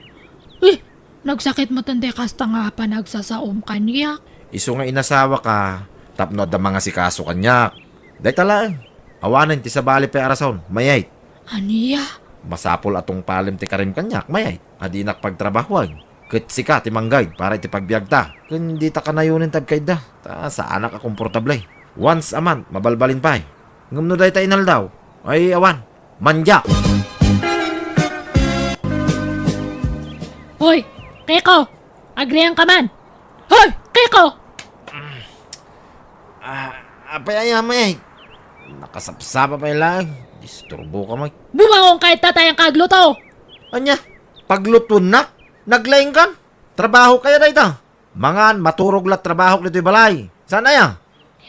Eh, nagsakit metten ti kasta nga panagsasaom kaniak. Isu nga inasawaka tapno adda mangasikaso kaniak. Dayta laeng. Awanen ti sabali pay a rason, Mayayt. Ania? Masapul a tungpalem ti karim kaniak, Mayayt, a dinak pagtrabahoen. Ket sika ti mangguide para iti pagbiagta. Ken dita kanayonen ti agkayatda, ta saanak a komportable. Once a month, mabalbalin pay. Ngem no dayta inaldaw, ay awan, mandiak. Hoy, Kiko! Agrianka man! Hoy, Kiko! Ah, apay aya, Mayayt? Nakasapsapa pay laeng. Disturboka, Mayayt. Bumangonka ita ta ayanka agluto! Ania? Paglutuennak? Naglaingkan? Trabahoka aya dayta? Mangan, maturog la trabahok ditoy balay. Saan aya?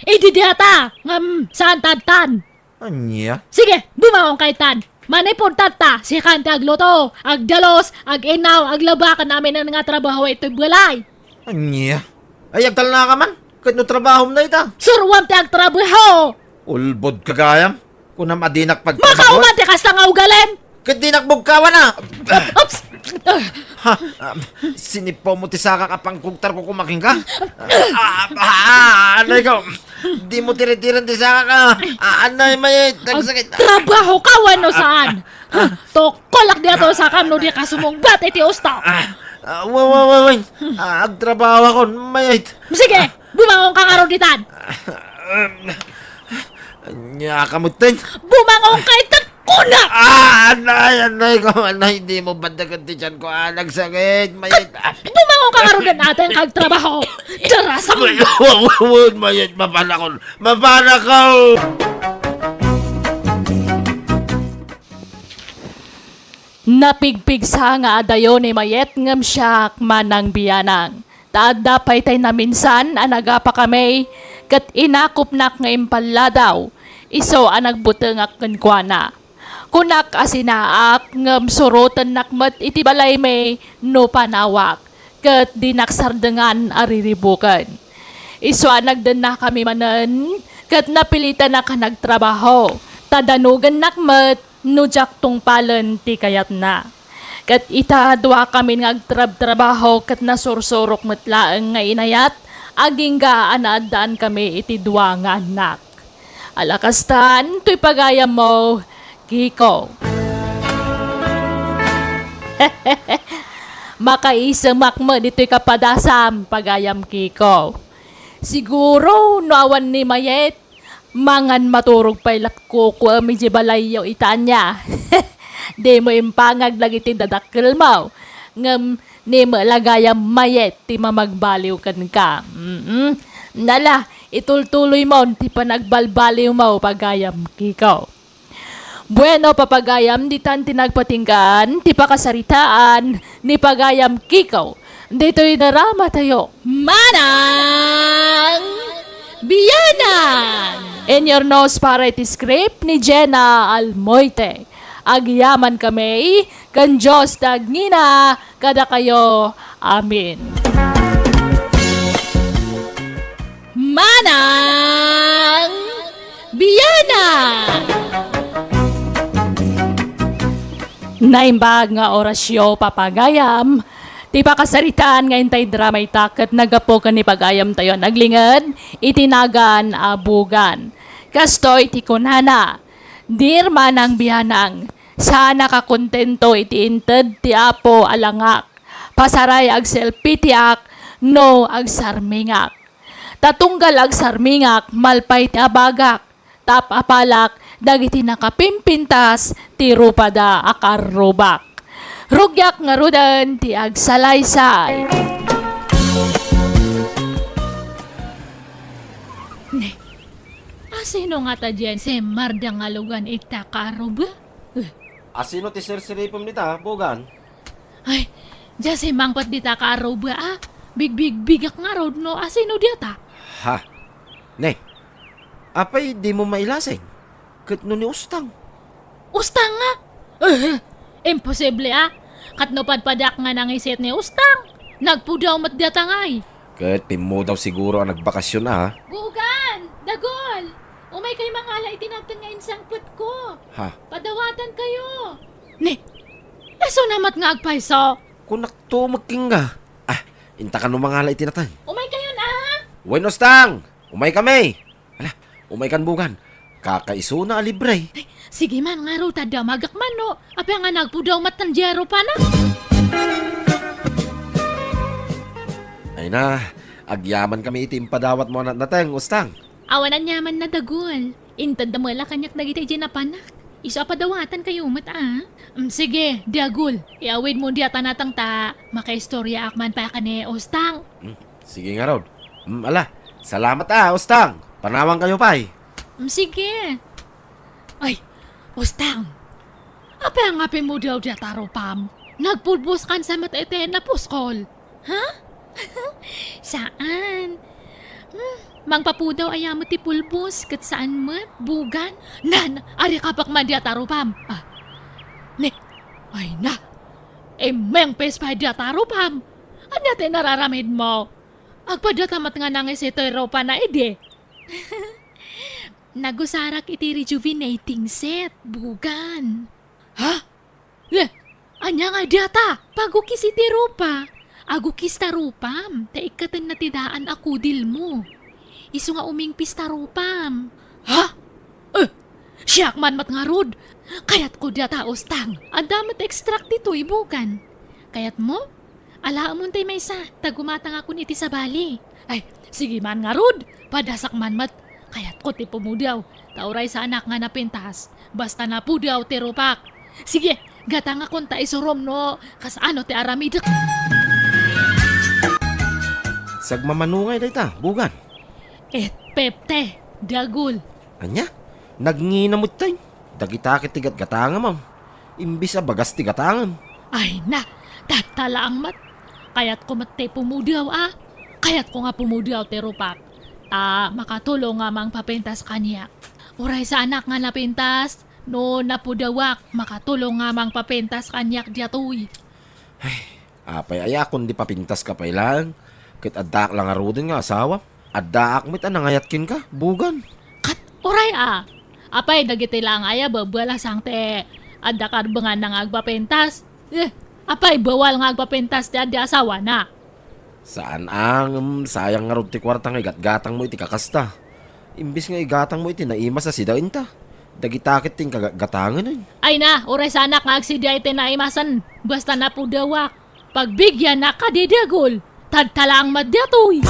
Idi diata, ngem saan ta adtan. Ania? Sige, bumangonka itan. Manipud tatta, sikan ti agluto, agdalus, ag-inaw, aglaba ken aminen nga trabaho itoy balay. Ania? Ay, agtalnaka man? Ket no trabahom dayta? Suroam ti agtrabaho! Ulbodka gayam? Kunam a dinak pagtrabaho? Makauman ti kasta nga ugalem! Ket dinak bugkawan a! Oops! Ha? Ah, sinipawmo ti sakak a pangkugtar ko kumakinka? Ah, ah, anay ko! Di mo tiritiran ti sakak a! Ah, anay, Mayayt, nagsakit. Trabahoka wenno saan? Ah, tukkolak diay to sakam no dika sumungbat iti usto. Ah, ah, wa, wa, wa, wa. Ah, agtrabaho akon, Mayayt. Sige, bumangonka ngarud ditan. Ah, Ania ka metten? Bumangonka ita, kunak! Ah, anay, anay ko, anay, di mo bantagan ti tiyan ko, ah, nagsakit, Mayayt. Ah. Bumangonka ngarud ditan, ata ayanka agtrabaho. Darasam! Wen, Mayayt, mapanakon, mapanakaw! Napigpigsa nga adayo ni Mayet ngem siak, Manang Bianang. Ta adda pay tay naminsan a nagapakami, ket inakupnak nga impalladaw, isu a nagbutengak kenkuana. Kunak a sinaak, ngem surotennak met iti balaymi no panawak, ket dinak sardengan a riribuken. Isu a nagdennakami manen, ket napilitanak a nagtrabaho, ta danogennak met no diak tungpalen ti kayatna. Ket ita, duakami nga agtrabtrabaho ket nasursurok met laeng nga inayat, agingga a naaddaankami iti dua nga annak. Ala kastan, toy pagayammo, Kiko. Makaisemak met ditoy kapadasam, pagayam Kiko. Siguro, no awan ni Mayet, mangan maturog pay latkukuem idiay balayyo ita ania. Dimo impangag dagiti dadakkelmo, ngem ni met la gayam Mayet ti mamagbaliw kenka. Mm-mm. Nala, itultuloymon ti panagbalbaliwmo, pagayam Kiko. Bueno, papagayam, ditan ti nagpatinggaan ti pakasaritaan ni pagayam Kiko ditoy dramatayo, Manang Bianang! In your nose para iti script ni Jenna Almoite. Agyaman kami, ken Dios ti agngina kadakayo. Amen. Manang Bianang! Naimbag nga orasyo, papagayam, ti pakasaritaan nga intay drama ita ket naggapu ken ni pagayamtayo a naglinged iti nagan a Bugan. Kastoy ti kunana, Dear Manang Bianang, saanak a kontento iti inted ti Apo a langak. Pasaray agselpitiak no agsarmingak. Ta tunggal agsarmingak, malpay ti abagak, ta ap-apalak dagiti nakapimpintas ti rupada a karrubak. Rugiak ngaruden ti agsalaysay. Ne, asino ngata diay semmardang a lugan ita karruba? Eh. Asino ti sirsiripem dita, Bugan? Ay, diay simmangpet dita karruba, a. Bigbigbigak ngarud no asino diata. Ha? Ne, apay dimo mailasing? Ket no ni Ustang? Ustang nga? Eh, imposible, a. Ket no padpadiak nga nangiset ni Ustang, nagpudaw met diata ngay. Ket pimmudaw siguro a nagbakasyon, a. Bugan! Dagul! Umaykayo mangala iti nateng nga insangpetko. Ha? Padawatankayo. Ne, isu na met nga agpayso. Kunakto met kenka. A, inta kano mangala iti nateng. Umaykayon, a! Wen, Ustang! Umaykami! Ala, umaykan, Bugan. Kakaisuna a libre. Ay, sige man, ngarud ta damagak man, no? Apay nga nagpudaw met diay rupana? Ay na, agyamankami iti impadawatmo a nateng, Ustang. Awan aniamanna, Dagul. Intedda met la kaniak dagiti idiay napanak. Isu a padawatankayo met, a. Mm, sige, Dagul. Iawidmo diay a nateng ta makaistoriaak man pay ken ni Ustang. Mm, sige ngarud. Mm, ala, salamat, a, Ustang. Panawankayo pay. Mm, sige. Ay, Ustang. Apay nga pimmudaw diay a rupam? Nagpulbos kansa met iti napuskol. Ha? Saan? Hmm, mangpapudaw aya met ti pulbos, ket saan met, Bugan? Nan, arikapek man diay a rupam. A. Ne, ay na. Immengpis pay diay a rupam. Ania ti nararamidmo? Agpadata met nga nangiset toy rupana idi. Nagusarak iti rejuvenating set, Bugan. Ha? Eh, ania nga diay ta? Pagukis iti rupa. Agukis ta rupam, ta ikkatenna ti daan a kudilmo. Isu nga umingpis ta rupam. Ha? Eh, siak man met ngarud. Kayatko diay ta, Ustang. Adda met extract ditoy, Bugan. Kayatmo? Alaemon tay maysa, ta gumatangakon iti sabali. Ay, sige man ngarud, padasak man met. Kayatko ti pumudaw, ta uray saanak nga napintas, basta napudaw ti rupak. Sige, gatangakon ta isurom no kasano ti aramidek. Sagmamano ngay dayta, Bugan? Et pepte, dagul. Ania? Nagngina met tay? Dagita ket ti gatgatangam, am. imbis a bagas ti gatangem. Ay na, tatta laeng met. Kayatko met ti pumudaw a. Kayatko nga pumudaw ti rupak. Ta makatulong nga mangpapintas kaniak. Uray saanak nga napintas, no napudawak, makatulong nga mangpapintas kaniak diatoy. Apay aya, kundi papintaska pay laeng, ket addaak la ngaruden nga asawa. Addaak met a nangayat kenka, bugan. Ket uray a, apay dagiti laeng aya babalasang ti adda karbenganna nga agpapintas? Eh, apay bawal nga agpapintas ti adda asawana? Saan a, ngem sayang ngarud ti kuarta nga igatgatangmo iti kakasta. Imbes nga igatangmo iti naimas a sidaenta, dagita ket ti inka gatgatangen. Ay na, uray saanak nga agsida iti naimasen, basta napudawak. Pagbigiannak kadi, dagul. Tatta laeng met diatoy.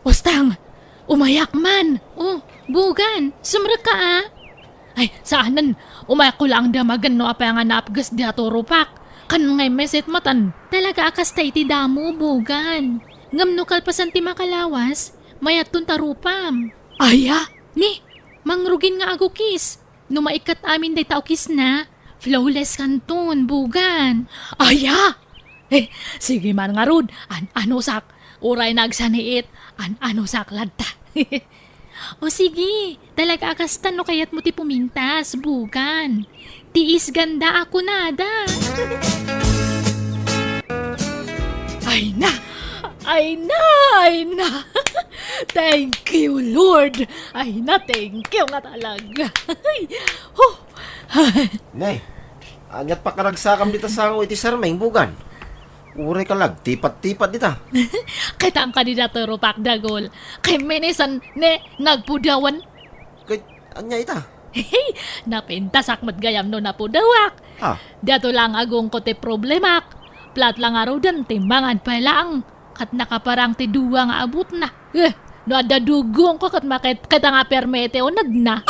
Ostang, umayak man. Oh, bugan, sumrekka a. Ay, saanen. Umayakko laeng damagen no apay nga naapges diato rupak. Ken nga immeset matan. Talaga a kasta iti damo, bugan. Ngem no kalpasan ti makalawas, mayatton ta rupam. Aya, ni, mangrugin nga agukis. No maikkat amin dayta ukisna, flawless kanton, bugan. Aya! Eh, sige man ngarud, an-anusak. Uray nagsaniit, an-anusak latta. O sige, talaga a kasta no kayatmo ti pumintas, bugan. Tiis ganda a kunada. Ay na! Ay na! Ay na! Thank you, Lord! Ay na, thank you nga talaga. Ay, huh. Ne, ania't pakaragsakam dita sango iti sarmeng, bugan? Uray ka la agtipat-tipat dita. Kitang kadi datoy rupak, dagul. Kay minsan, ne, nagpudawan. Kay, ania ita? Napintasak met gayam no napudawak. Ha? Diato lang agungko ti problemak. Plat lang aruden ti mangan pay laeng. Ket nakaparang ti dua nga abutna. Eh, no adda dugongko ket makit-, kita nga permi iti unegna.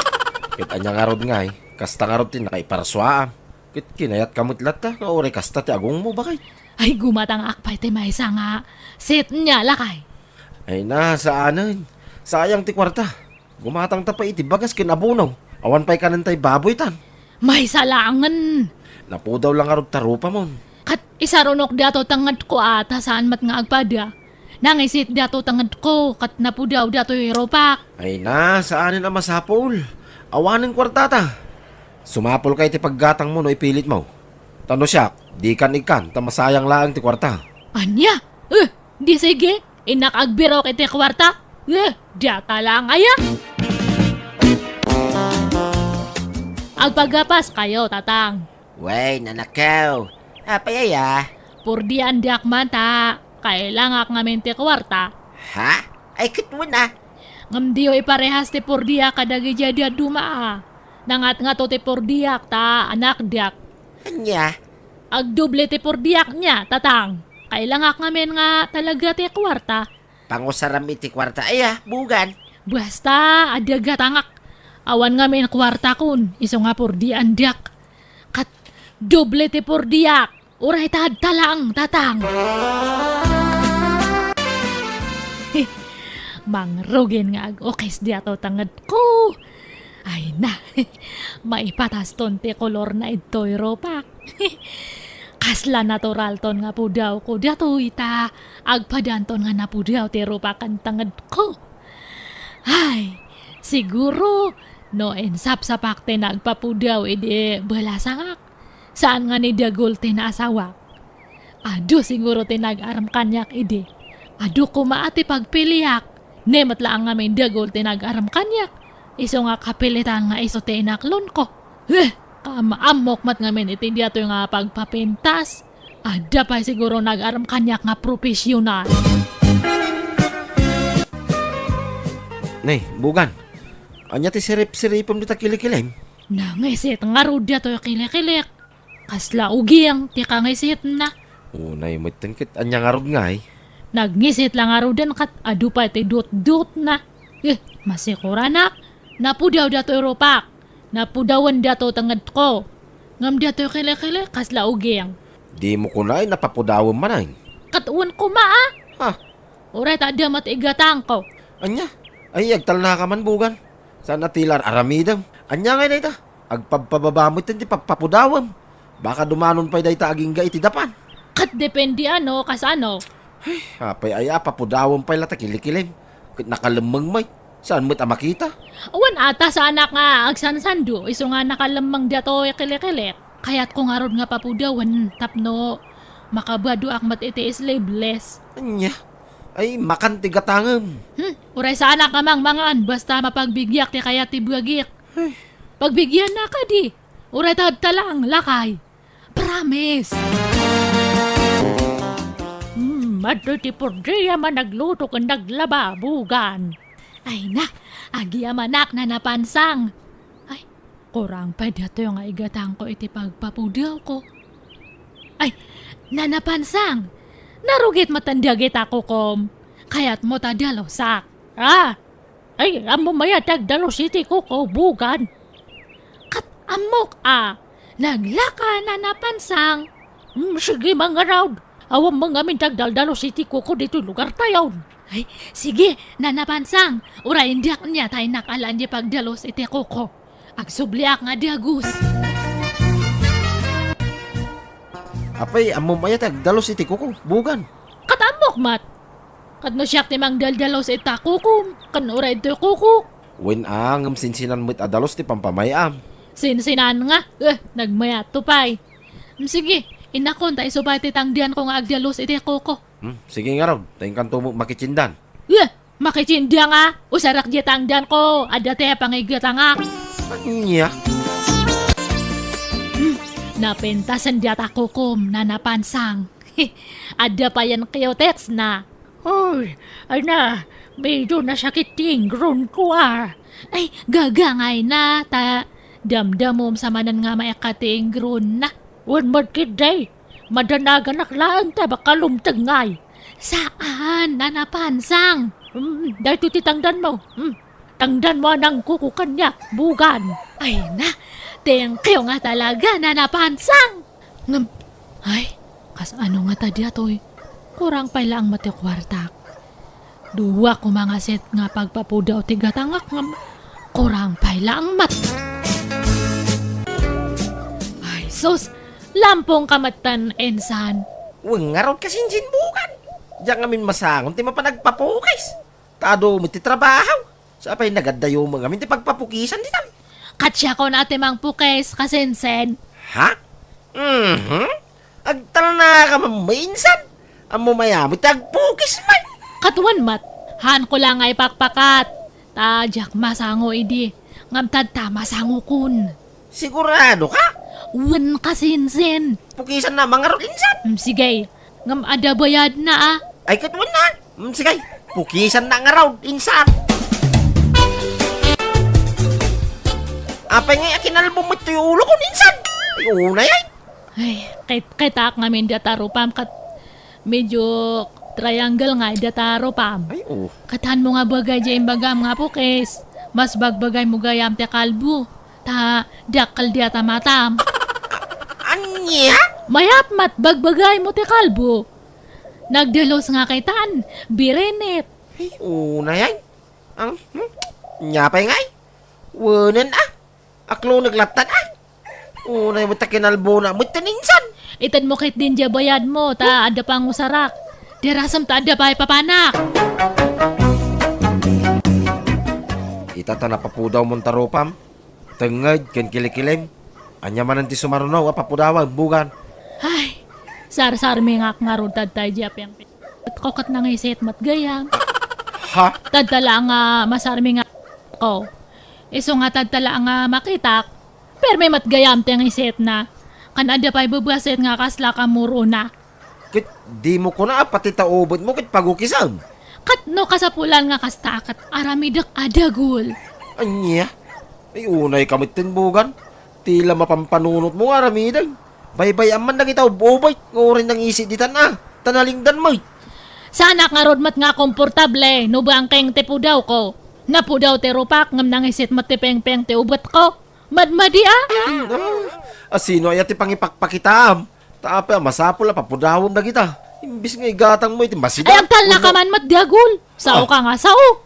Ket ania ngarud ngay, kasta ngarud ti nakaiparsuaam. Ket kinayatka met latta nga uray kasta ti agungmo, bakay? Ay, gumatangak pay ti maysa nga set nia, lakay. Ay na, saanen. Sayang ti kuarta. Gumatangta pay iti bagas ken abono. Awan pay kanentay baboy tan. Maysa laengen. Napudaw la ngarud ta rupamon. Ket isarunok diato tengngedko a ta saan met nga agpada. Nangisit diato tengngedko ket napudaw diatoy rupak. Ay na, saanen a masapul. Awanen kuartata. Sumapulka iti paggatangmo no ipilitmo. Ta no siak, dikan ikkan ta masayang laeng ti kuarta. Ania? Eh, di sige, innak agbirok iti kuarta. Eh, diata laeng aya. Agpagapaskayo, tatang. Wen, anakko. Apay aya? Purdian diak man ta. Kailangak ngamin ti kuarta. Ha? Ay, ket wen a. Ngem diyo iparehas ti purdiak kadagiti adi a duma a. Nangatngato ti purdiak ta anak diak. Ania? Agdoble ti purdiak nia, tatang. Kailangak ngamin nga talaga ti kuarta. Pangusaram iti kuarta aya, bugan. Basta, adda gatangak. Awan ngamin kuartakon, isu nga purdian diak. Ket doble ti purdiak. Uray ta adta laeng, tatang. Mangrugin nga ag-ukis diato tengngedko. Ay na, maipataston ti kolorna ditoy rupak. Kasla naturalton nga pudawko datoy ta agpadanton nga napudaw ti rupak ken tengngedko. Ay, siguro, no insapsapak ti nagpapudaw idi balasangak, saan nga ni dagul ti naasawak. Adu siguro ti nag-arem kaniak idi. Adu koma a ti pagpiliak. Ne met laeng ngamin dagul ti nag-arem kaniak. Isu nga kapilitan nga isu ti inaklonko. Eh, kaam-ammok met ngamin iti diatoy nga pagpapintas. Adda pay siguro nag-arem kaniak nga profesional. Ne, bugan. Ania ti sirip-siripem dita kilikilim? Nangisit ngarud diatoy kilikilik. Kasla uging ti kangisitna. Unay metten ket ania ngarud ngay? Nagngisit la ngaruden ket adu pay ti dutdutna. Eh, masikuranak. Napudaw datoy rupak. Napudawen dato tengngedko. Ngem datoy kile-kile kasla uging. Dimo kunay napapudawem manen. Ket wen koma a. Ha? Uray ta adda met igatangko. Ania? Ay, agtalnaka man, bugan. Ta natila aramidem. Ania ngay dayta? Agpabpababa met ti pagpapudawem. Baka dumanon pay dayta agingga iti dapan. Ket depende ano, kasano? Ay, apay aya, papudawem pay la ta kilikilim. Ket nakalemmeng met. Saan met a makita? Wen ata, saanak nga agsansando, isu nga nakalemmeng datoy kilikilik. Kayatko ngarud nga papudawen tapno makabaduak met iti sleeveless. Ania? Ay, makan ti gatangem. Hmm, uray saanak nga mangmangan, basta mapagbigiak ti kayat ti buagik. Ay. Pagbigiannak kadi, uray ta adda lang lakay. Promise! Hmm, adtoy ti pordiam a nagluto ken naglaba, bugan. Ay na, agyamanak, Nana Pansang. Ay, kurang pay datoy nga igatangko iti pagpapudawko. Ay, Nana Pansang, narugit met dagita kukom. Kayatmo ta dalusak. Ah, ay, ammom aya ti agdalus iti kuko, bugan? Ket ammok a, naglaka, Nana Pansang. Mm, sige, mangarud. Awan man ngamin ti agdaldalus iti kuko ditoy lugartayon. Ay, sige, Nana Pansang. Uray indiak nia ta innak alaan ti pagdalus iti kuko. Agsubliak nga dagus. Apay, ammom aya ti agdalus iti kuko, bugan? Ket ammok met. Ket no siak ti mangdaldalus ita kukom, ken uray ditoy kukok. Wen a, ngem sinsinan met a dalus ti pampamay-am. Sinsinan nga? Eh, nagmayatto pay. Mm, sige, inakon ta isu pay ti tangdianko nga agdalus iti kuko. Hmm, sige ngarud, ta inkanto met makitsindan. Eh, makitsinda nga? Usarak diay tangdianko, adda ti pangigatangak. Ania? Hmm, napintasen diay ta kukom, Nana Pansang. Adda payen cutets na. Hoy, ay na, medyo nasakit ti ingronko, ah. Ay, gagangay na, ta damdamom sa manen nga maikkat ti ingronna. Wen met ketdi, madanaganak laeng ta baka lumteg ngay. Saan, Nana Pansang? Hmm, daytoy ti tangdanmo. Hmm, tangdanmo a nangkuko kaniak, bugan. Ay na, thank you nga talaga, Nana Pansang. Ngem, ay, kasano ngata daytoy? Kurang pay laeng met ti kuartak. Dua koma nga set nga pagpapudaw ti gatangak ngem kurang pay laeng met. Ay, sus! Lampongka metten, insan. Wen ngarud, kasinsin, bugan. Diak ngamin masangon ti mapan agpapukis. Ta adu met ti trabaho. Sa apay nagaddayo met ngamin ti pagpapukisan ditan? Ket siakon a ti mangpukis, kasinsin. Ha? Mhm. Agtalnaka man met, insan. Ammom aya met ti agpukis met. Ket wen met, haanko la nga ipakpakat. Ta diak masango idi. Ngem ta adda masangokon. Siguradoka? Wen, kasinsin. Pukisanna man ngarud, insan. Mm, sige. Ngem adda bayadna, ah. Ay, ket wen na. Mm, sige. Pukisanna ngarud, insan. Apay ngay a kinalbom met toy ulokon, insan? Ay, unay, ay. Ay, kit-, kitak ngamin dayta rupam ket medyo triangle ngay dayta rupam. Ay, oo. Ket haanmo nga bagay diay imbagam nga pukis. Mas bagbagaymo gayam ti kalbo. Ta dakkel dayta matam. Ania? Mayat met bagbagaymo ti kalbo. Nagdalus nga kitan, birinit. Ay, unay, ay. Ang, hmm? Nia pay ngay? Wenen, ah. Akloneg lattan, ah. Unay met ta kinalbona met ti insan. Itedmo ketdin diay bayadmo, ta adda pangusarak. Dirasem ta adda pay papanak. Ita ta napapudawmon ta rupam. Tengnged ken kilikilim. Ania manen ti sumaruno a papudawan, bugan? Ay, sarsarmingak ngarud ta adda diay pengpeng. Ket ko ket nangisit met gayam. Ha? Tadta la nga masarmingak ko. Isu nga tadta la nga makitak, permi met gayam ti nangisitna. Kan adda pay bebuasit nga kasla kamurona. Ket dimo kuna a pati ta ubetmo ket pagukisem? Ket no kasapulan nga kasta, ket aramidek a dagul. Ania? Ay, unayka metten, bugan. Ti la mapampanunotmo nga aramiden. Baybay-am man dagita ub-ubet nga uray nangisit ditan a, ta nalingdan met. Saanak ngarud met nga komportable no bangkeng ti pudawko. Napudaw ti rupak ngem nangisit met ti pengpeng ti ubetko. Madmadi a? Ah, asino aya ti pangipakpakitaam? Ta apay a masapul a papudawem dagita? Imbis nga igatangmo iti masidaak. Ay, agtalnaka man met dagul. Sao ka nga sao.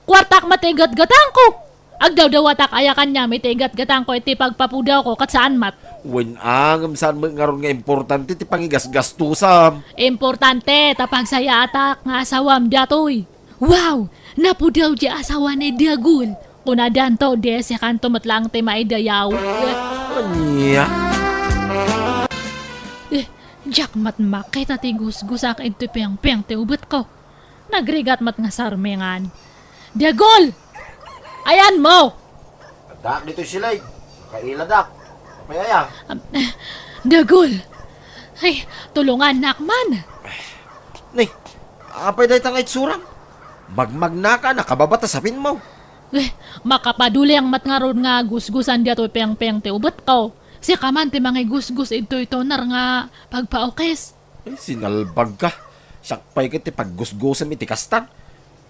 Kuartak met ti igatgatangko. Agdawdawatak aya kaniam iti igatgatangko iti pagpapudawko ket saan met. Wen a, ngem saan met ngarud nga importante ti pangigasgastusam. Importante ta pagsayaatak nga asawam datoy. Wow! Napudaw di asawa ni Dagul. Kunadanto, desikanto met laeng ti maidayaw. Ania? Eh, diak met makita ti gusgusak iti pengpeng ti ubetko. Nagrigat met nga sarmengan. Dagul! Ayanmo! Addaak ditoy silay. Nakailadak. Apay aya? Am, Dagul! Ay, tulongannak man! Nay, apay dayta nga itsuram? Magmagnaka, nakababa ta sapinmo. Eh, makapaduleng met ngarud nga gusgusan daytoy pengpeng ti ubetko. Sika man ti mangigusgos idtoy toner nga pagpaukis. Ay, sinalbagka. Siak pay ket ti paggusgosem iti kastan.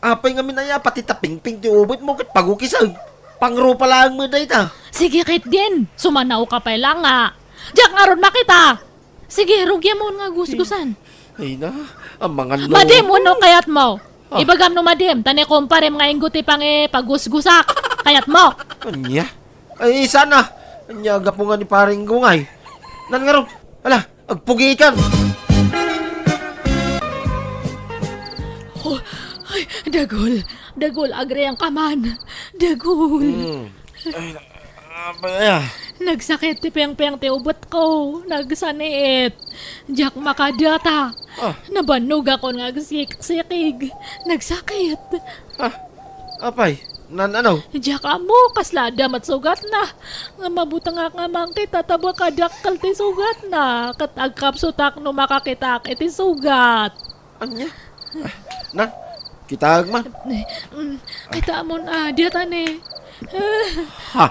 Apay ngamin aya pati ta pingping ti ubetmo ket pagukisem? Pangrupa laeng met dayta. Sige ketdin, sumanaoka pay la nga. Diak ngarud makita. Sige, rugiamon nga gusgusan. Ay na, amangan no. Madim wenno kayatmo? Ah. Ibagam no madim, ta ni kumparem nga inggo ti pangipagusgusak. Kayatmo? Ania? Ay, sana. Ania, gapu nga ni Paring Gungay. Nan ngarud. Ala, agpugikan. Oh, ay, Dagul, Dagul, agriangka man. Dagul. Hmm. Ay, na-, apay aya? Nagsakit ti pengpeng ti ubetko. Nagsaniit. Diak makadata. Ah. Nabannogakon nga agsiksikig. Nagsakit. Ah, apay? Nan ano? Diak ammo, kasla adda met sugatna. Nga mabutengak nga mangkita ta baka dakkel ti sugatna. Ket agkapsutak no makakitaak iti sugat. Ania? Ah, nan, kitaek man. Mm, kitaemon a, diata ni. Ha?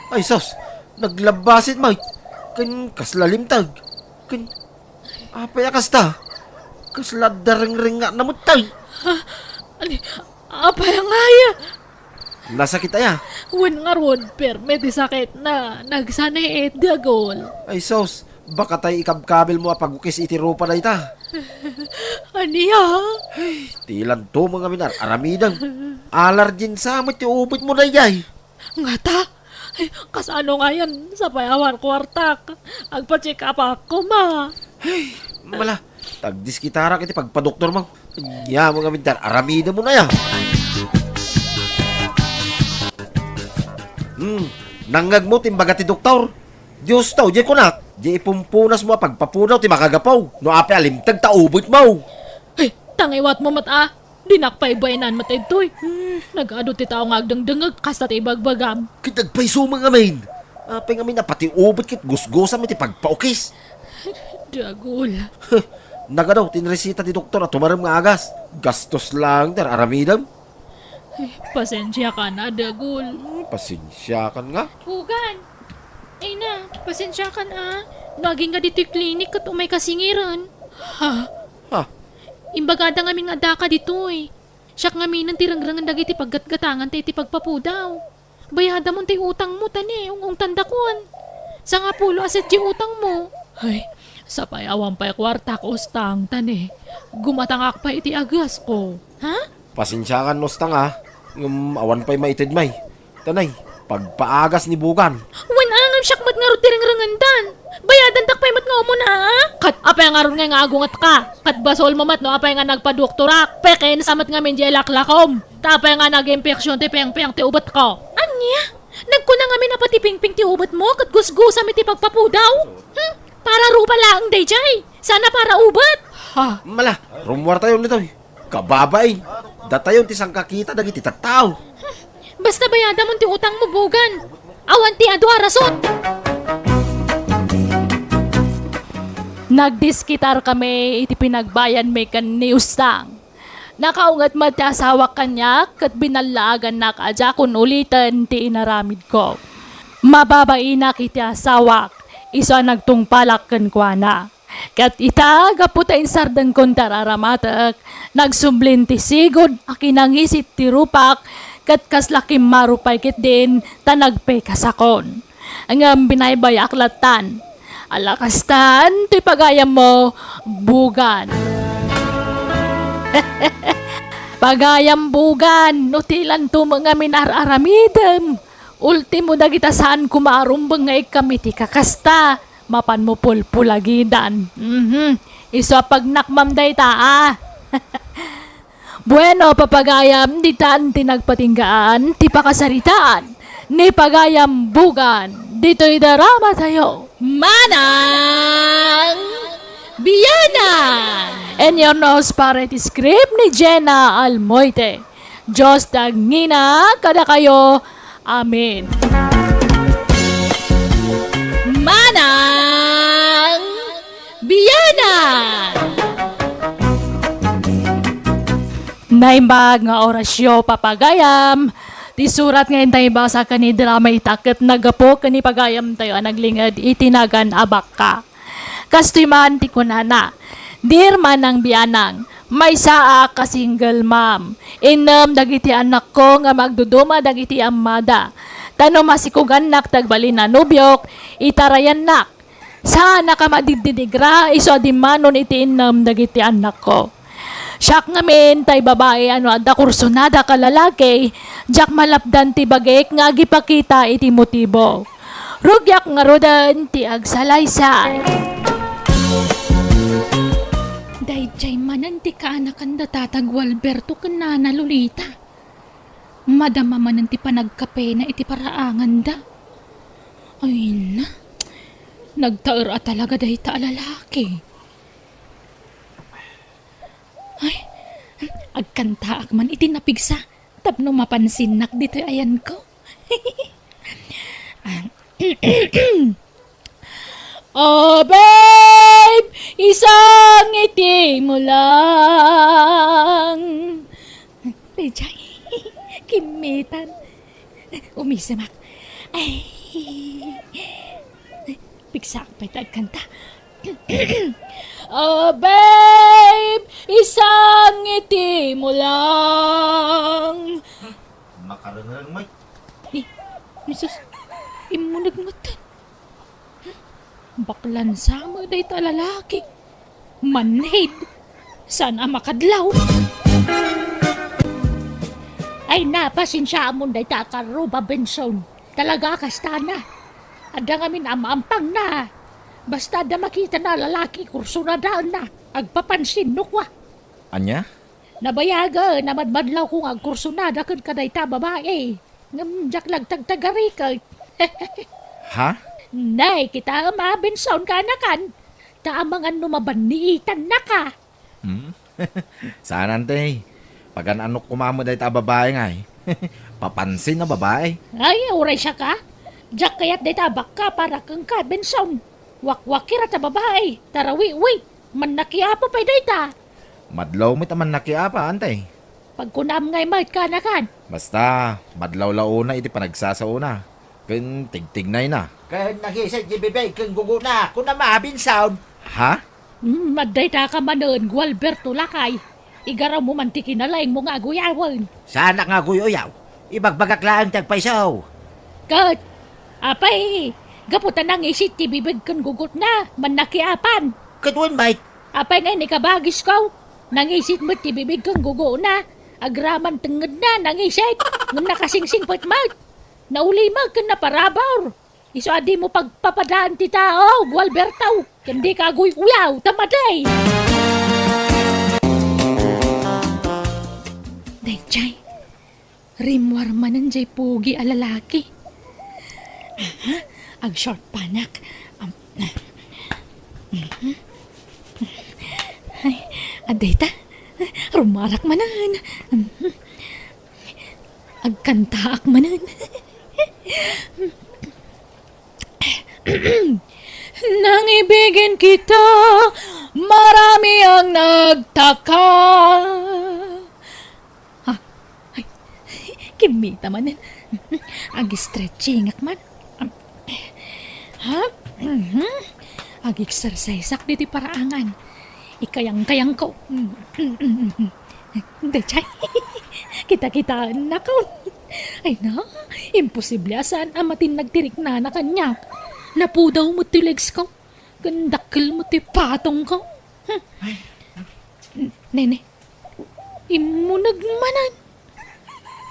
Ay, sus! Naglabbasit, Mike. Ken kasla limteg. Ken, apay a kasta? Kasla adda ringring nga namettay. Ha? Ani, apay a ngaya? Nasakit aya? Wen ngarud, perme ti sakitna. Nagsaniit, Dagul. Ay, sus! Baka tay ikabkabilmo a pagukis iti rupa dayta. Ania? Ay, ti lanto mo ngamin ar-aramidem. Allergen sa met ti ubetmo daydiay. Ngata? Ay, kasano ngayen? Sapay awan kuartak. Agpa-check up ak koma. Ay, mala, tagdiskitarak iti pagpadoktormo. Ania mo ngamin ti ar-aramidem mo na ya. Hmm, nangngegmo ti imbaga ti doktor? Dios to, di kunak, di ipumpunasmo a pagpapudaw ti makagapu. No apay a limteg ta ubetmo. Ay, tangiwatmo met a. Dinak pay baenan met daytoy. Hmm, nag-adu ti tao nga agdengdengngeg kasta ti ibagbagam. Ket agpayso met ngamin. Apay ngamin a pati ubet ket gusgosam iti pagpaukis. Dagul. Huh, nagadu ti inresita ti doktor a tumarem nga agas. Gastos laeng ti ar-aramidem. Ay, pasensiakan a, Dagul. Hmm, pasensiakan nga? Bugan! Ay na, pasensiakan a. No agingga ditoy klinik ket umayka singiren. Ha? Ha? Imbagada ngamin nga addaka ditoy. Siak ngaminen ti rengrengen dagiti paggatgatanganta iti pagpapudaw. Bayadamon ti utangmo, ta ne, ung-ungtandakon. Sangapulo a set ti utangmo. Ay, sapay awan pay kuartak, Ustang, ta ne, gumatangak pay iti agasko. Ha? Pasensiakan, Ustang, a. Ngem awan pay maited, May. Tanay, pagpaagas ni Bugan. Wen a, ngem siak met ngarud ti rengrengendan. Bayadantak pay met nga umuna, a? Ket apay ngarud ngay nga agungetka? Ket basolmo met no apay nga nagpadoktorak. Pekens a met ngamin diay laklakom. Ta apay nga nag-impeksyon ti pengpeng ti ubetko? Ania? Nagkuna ngamin a pati pingping ti ubetmo ket gusgusam iti pagpapudaw? Hmm? Para rupa laeng daydiay. Sana para ubet. Ha? Mala, rummuartayon ditoy. Kababain, datayon ti sangkakita dagiti tattao. Basta bayadamon ti utangmo, Bugan. Awan ti adu a rason. Nagdiskitar kami iti pinagbayanmi ken ni Ustang. Nakaunget met ti asawak kaniak ket binallaagannak a diakon uliten ti inaramidko. Mababainak iti asawak, isu a nagtungpalak kenkuana. Ket ita, gapu ta insardengkon ti ar-aramatek, nagsublin ti sigud a kinangisit ti rupak, ket kasla kimmaro pay ketdin ta nagpekasakon. Ngem binaybay-ak lattan. Ala kastan ti pagayammo, Bugan. Pagayam Bugan, no ti lanto met ngamin ar-aramidem, ultimo dagita saan koma a rumbeng nga ikkam iti kakasta, mapanmo pulpulagidan. Mhm. Isu a pagnakmam dayta, a. Bueno, papagayam, ditan ti nagpatinggaan ti pakasaritaan ni Pagayam Bugan ditoy drama tayo. Manang Bianang! And your nose para iti script ni Jenna Almoite. Dios ti agngina kadakayo. Amen. Manang Bianang! Naimbag nga orasyo, papagayam. Ti surat nga intay basa ken ni drama ita ket naggapu ken ni pagayam tayo a naglinged iti nagan a bakka. Kastoy man ti kunana, "Dear Manang Bianang, maysaak a single mom. Innem dagiti annakko nga magduduma dagiti ammada. Ta no masikugannak ti agbalin a nobiok, itarayannak. Saanak a madiddidigra isu a dimmanon iti innem dagiti annakko. Siak ngamin tay babai a no adda kursonadak a lalaki, diak malapdan ti bagik nga agipakita iti motibo. Rugiak ngaruden ti agsalaysay." Daydiay manen ti kaanakan da Tata Gualberto ken Nana Lolita. Madama manen ti panagkapena iti paraanganda. Ay na, nagtaer a talaga dayta a lalaki. Ay, agkantaak man iti napigsa tapno mapansinnak ditoy ayanko. Ah, "Oh, babe, isang ngiti mo lang." Daydiay, kimmitan. Umisemak. Ay, pigsaak pay ta agkanta. "Oh, babe, isang ngiti mo lang." Makarengreng met. Ni, ni sus, immuneg met. Baklan sama dayta a lalaki. Manhid. Saan a makadlaw? Ay na, pasensiaamon dayta a karruba, Benson. Talaga kastana. Adda ngamin am-ampangna. Basta adda makitana a lalaki, kursonadaenna. Agpapansin no kua. Ania? Nabayagen a madmadlawko nga agkursonada ken kadayta a babai. Ngem diak la agtagtagariket. Ha? Nay, kitaem a, Benson, kaanakan. Ta amangan no mabanniitannaka. Hmm? Saan, ante. Pagan-anok koma met dayta a babai ngay. Papansin a babai. Ay, uray siak a. Diak kayat dayta a bakka para kenka, Benson. Wakwakir a ta babai. Tarawiwi. Mannakiapa pay dayta. Madlaw met a mannakiapa, ante. Pagkunam ngay met, kaanakan. Basta, madlaw la una iti panagsasaona. Ken tigtignayna. Ken nangisit ti bibig ken gugona, kunam a, Benson. Ha? Hmm, addaytaka manen, Gualberto lakay. Igarawmo man ti kinalaingmo nga aguyawen. Saanak nga aguy-uyaw. Ibagbagak laeng ti agpayso. Ket, apay, gapu ta nangisit ti bibig ken gugotna, mannakiapan. Ket wen met. Apay ngay ni kabagisko? Nangisit met ti bibig ken gugona. Agraman tengngedna, nangisit. Ngem nakasingsingpet met. Naulimek ken naparabur. Isu a dimo pagpapadaan ti tao, Gualberto. Ken dika aguy-uyaw, ta madi. Daydiay. Rimmuar manen jay pugi a lalaki. Aha, ag-short panak. Am, mhm. Ay, addayta. Rummuarak manen. Mhm. Agkantaak manen. Nang ibigin kita, marami ang nagtaka. Ha? Ay, kimmita manen. Ag-stretchingak man. Ha? Mhm. Ag-exerciseak ditoy paraangan. Ikayang-kayangko. Daydiay. Kita-kitaennako. Ay na, imposible a saan a matinnag ti riknana kaniak. Napudaw met ti legsko. Ken dakkel met ti patongko. Hmm. Nene, Immuneg manen.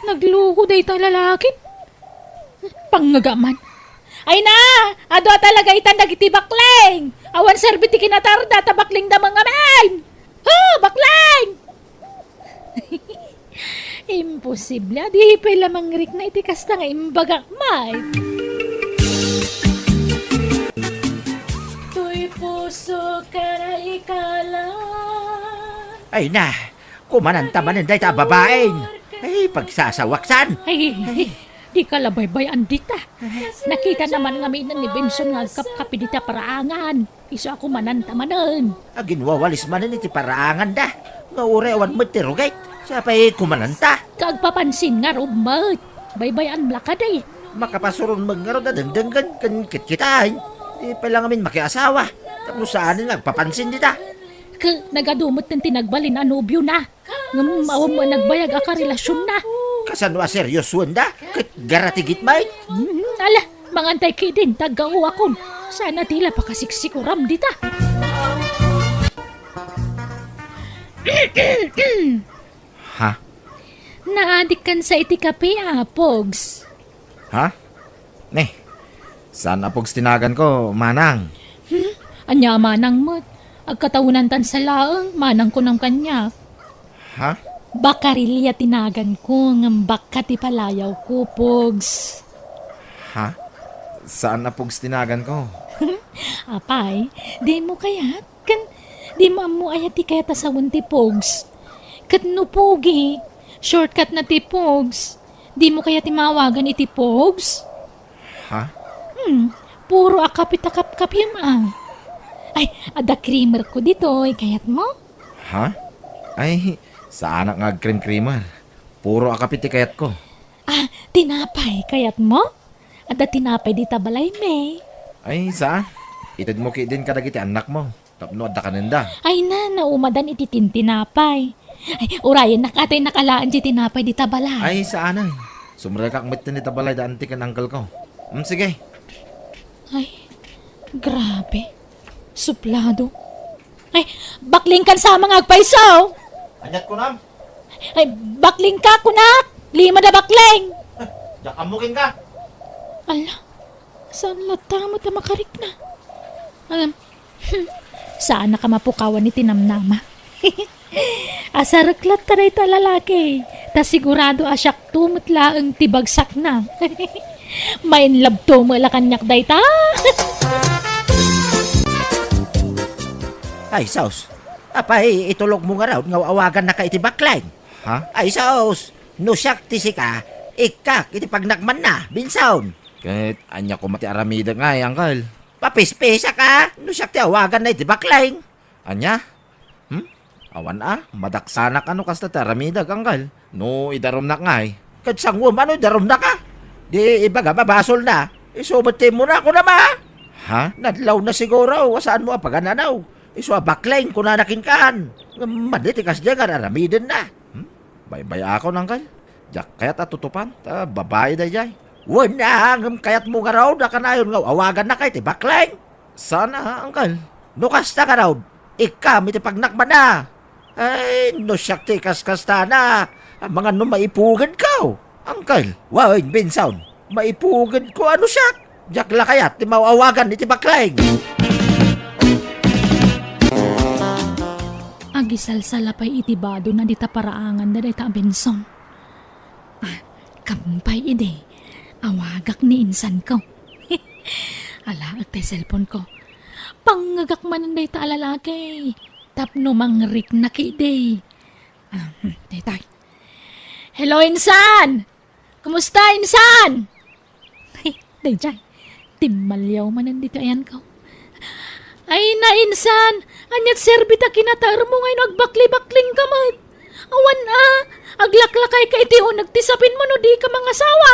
Nagluko dayta lalaki. Pangngegak man. Ay na! Adu a talaga itan dagiti bakleng! Awan serbi ti kinatarda ta baklengda ngamin! Ha! Bakleng! Imposible. Adi pay la mangrikna iti kasta nga imbagak met. Toy puso ka na ikala. Ay na, kumananta manen dayta a babaeng. Ay, pagsasawaksan. Ay, ay, dika la baybay-an dita. Nakitana man ngamin ni Benson nga agkapkapi dita paraangan. Isu a kumananta manen. Aginwawalis manen iti paraanganda. Nga uray awan met ti rugit. Sa pay kumananta. Kagpapansin ngarud met. Baybay-an la kadi. Makapasuron met ngarud a dengdenggen ken kitkitaen. Di pay la ngamin makiasawa. Tapno saanen nga agpapansin dita. Ket nagadu met ti nagbalin a nobiona. Ngem awan met nagbayag a karelasionna. Kasano a seriosoenda? Ket garatigit met? Mhm, ala, mangantay ketdin, ta aggaoakon. Saan a ti la pakasiksikuram dita. Ha? Naadikkan sa iti kape, a, Pogs. Ha? Ne, saan a Pogs ti naganko, manang. Hmm? Ania a manang met? Agkatawenantan sa laeng, manang kunam kaniak. Ha? Bakarilia ti naganko, ngem bakka ti palayawko, Pogs. Ha? Saan a Pogs ti naganko? Apay, dimo kayat? Ken, dimo ammo aya ti kayat a sawen ti Pogs? Ket no Pogi, shortcut na ti Pogs. Dimo kayat ti maawagan iti Pogs? Ha? Hmm, puro a kape ti kapkapem, a. Ay, adda creamer ko ditoy, kayatmo? Ha? Ay, saanak nga agcream-creamer. Puro a kape ti kayatko. Ah, tinapay, kayatmo? Adda tinapay dita balay, May. Ay, saan? Itedmo ketdin kadagiti annakmo. Tapno adda kanenda. Ay na, naumadan iti tintinapay. Ay, urayennak, atay nakalaen ti tinapay dita balay. Ay, saanen. Sumrekak met dita balay da anti ken uncle ko. Hmm, sige. Ay, grabe. Suplado. Ay, baklingkan sa mga agpayso. Aniat kunam? Ay, baklingka, kunak. Lima da bakling. Diak ammo kenka. Ala, saan latta met a makarikna? Alam, saan a mapukawan iti namnama. Asarek latta dayta a lalaki, ta sigurado a siakto met laeng ti bagsakna. Main love to met la kaniak dayta. Ay, sus. Apay, itulogmo ngarud nga awagannaka iti bakleng? Ha? Ay, sus. No siak ti sika, ikkak iti pagnakmanna, Benson. Ket ania koma ti aramidek ngay, uncle? Papispisak a, no siak ti awaganna iti bakleng. Ania? Hmm? Awan a, madaksanak a no kasta ti aramidek, uncle. No idarumnak ngay. Ket sanguem a no idarumnaka? Di ibagam a basolna. Isu met ti immuna, kunam a. Ha? Nadlawna siguro, a saanmo a pagananaw. Isu a bakleng, kunana kenka. Ngem madi ti kasdiay nga ar-aramidenna. Hmm? Baybay-akon, uncle. Diak kayat a tutupan, ta babai daydiay. Wen a, ngem kayatmo ngarud a kanayon nga awagannaka iti bakleng? Saan a, uncle. No kasta ngarud, ikkam iti pagnakmanna. Ay, no siak ti ikaskastana, amangan no maipugedko, uncle. Wen, Benson, maipugedko a no siak. Diak la kayat ti maawagan iti bakleng. Agisalsala pay iti badona dita paraanganda dayta a Benson. Ah, kampay idi. Awagak ni insanko. Alaek tay cellphone ko. Pangngegak manen dayta a lalaki. Tapno mangrikna ketdi. Ah, hmm, daytoy. Hello, insan! Kumusta, insan? Ay, daydiay. Timmaliaw manen ditoy ayanko. Ay na, insan! Aniat serbi ta kinataermo nga no agbakli-baklingka met? Awan a, aglaklakayka iti uneg ti sapinmo no dika mangasawa.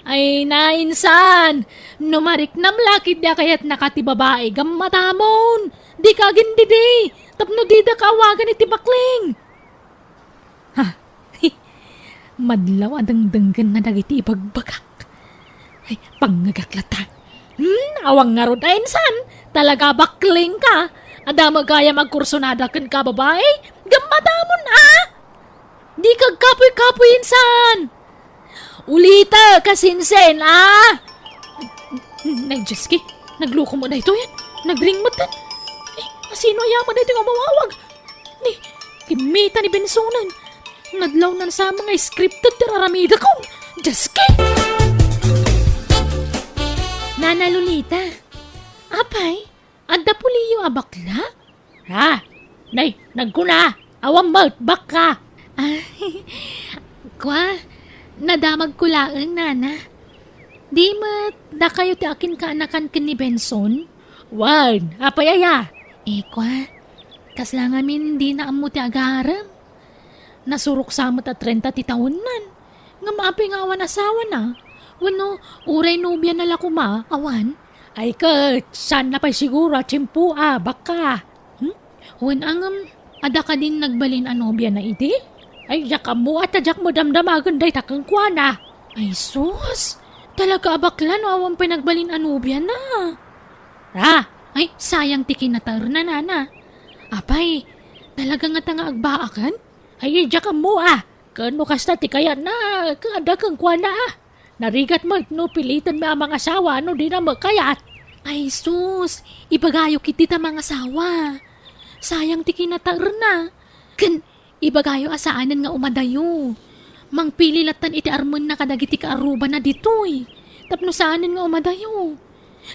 Ay na, insan! No mariknam la ketdi a kayatnaka ti babai, gammatamon! Dika agindidi, tapno didaka awagan iti bakling. Ha? Madlaw a dengdenggenna dagiti ibagbagak. Ay, pangngegak latta. Hmm, awan ngarud a insan, talaga baklingka. Adda met gayam agkursunada kenka, babai? Gammatamon a! Dika agkapuy-kapuy, insan! Ulita, kasinsin, a? Nay, Diyos ki, nagluko met daytoy, a? Nagring met, a? Eh, asino aya met daytoy nga umawawag? Ni, kimmita ni Bensonen. Nadlawnan sa mga scripted ti raramidakon. Diyos ki! Nana Lolita, apay, adda puliyo a bakla? Ha? Nay, nagkuna, awan met, bakka. Ah, kua, nadamagko laeng, nana. Di met, dakayo ti akinkaanakan ken ni Benson? Wen, apay aya? Eh, kua, kasla ngamin dina ammo ti agarem. Nasurok sa met a trenta ti taonnan. Ngem apay nga awan asawana? Wenno, uray nobiana la koma, awan? Ay ket, saan na pay siguro a tiempo a, bakka? Hmm? Wen a ngem, adda kadin nagbalin a nobiana idi? Ay, diak ammo a ta diak madamdamagen dayta kenkuana. Ay sus, talaga a bakla no awan pay nagbalin a nobiana. Ah, ay, sayang ti kinataerna, nana. Apay, talaga ngata nga agbaaken? Ay, diak ammo a. Ken no kasta ti kayatna, ket adda kenkuana a. Narigat met no pilitenmi a mangasawa no dina met kayat. Ay sus, ibagayo ketdi ta mangasawa. Sayang ti kinataerna. Ken ibagayo a saanen nga umadayo. Mangpili lattan iti armenna kadagiti kaarrubana ditoy. Tapno saanen nga umadayo.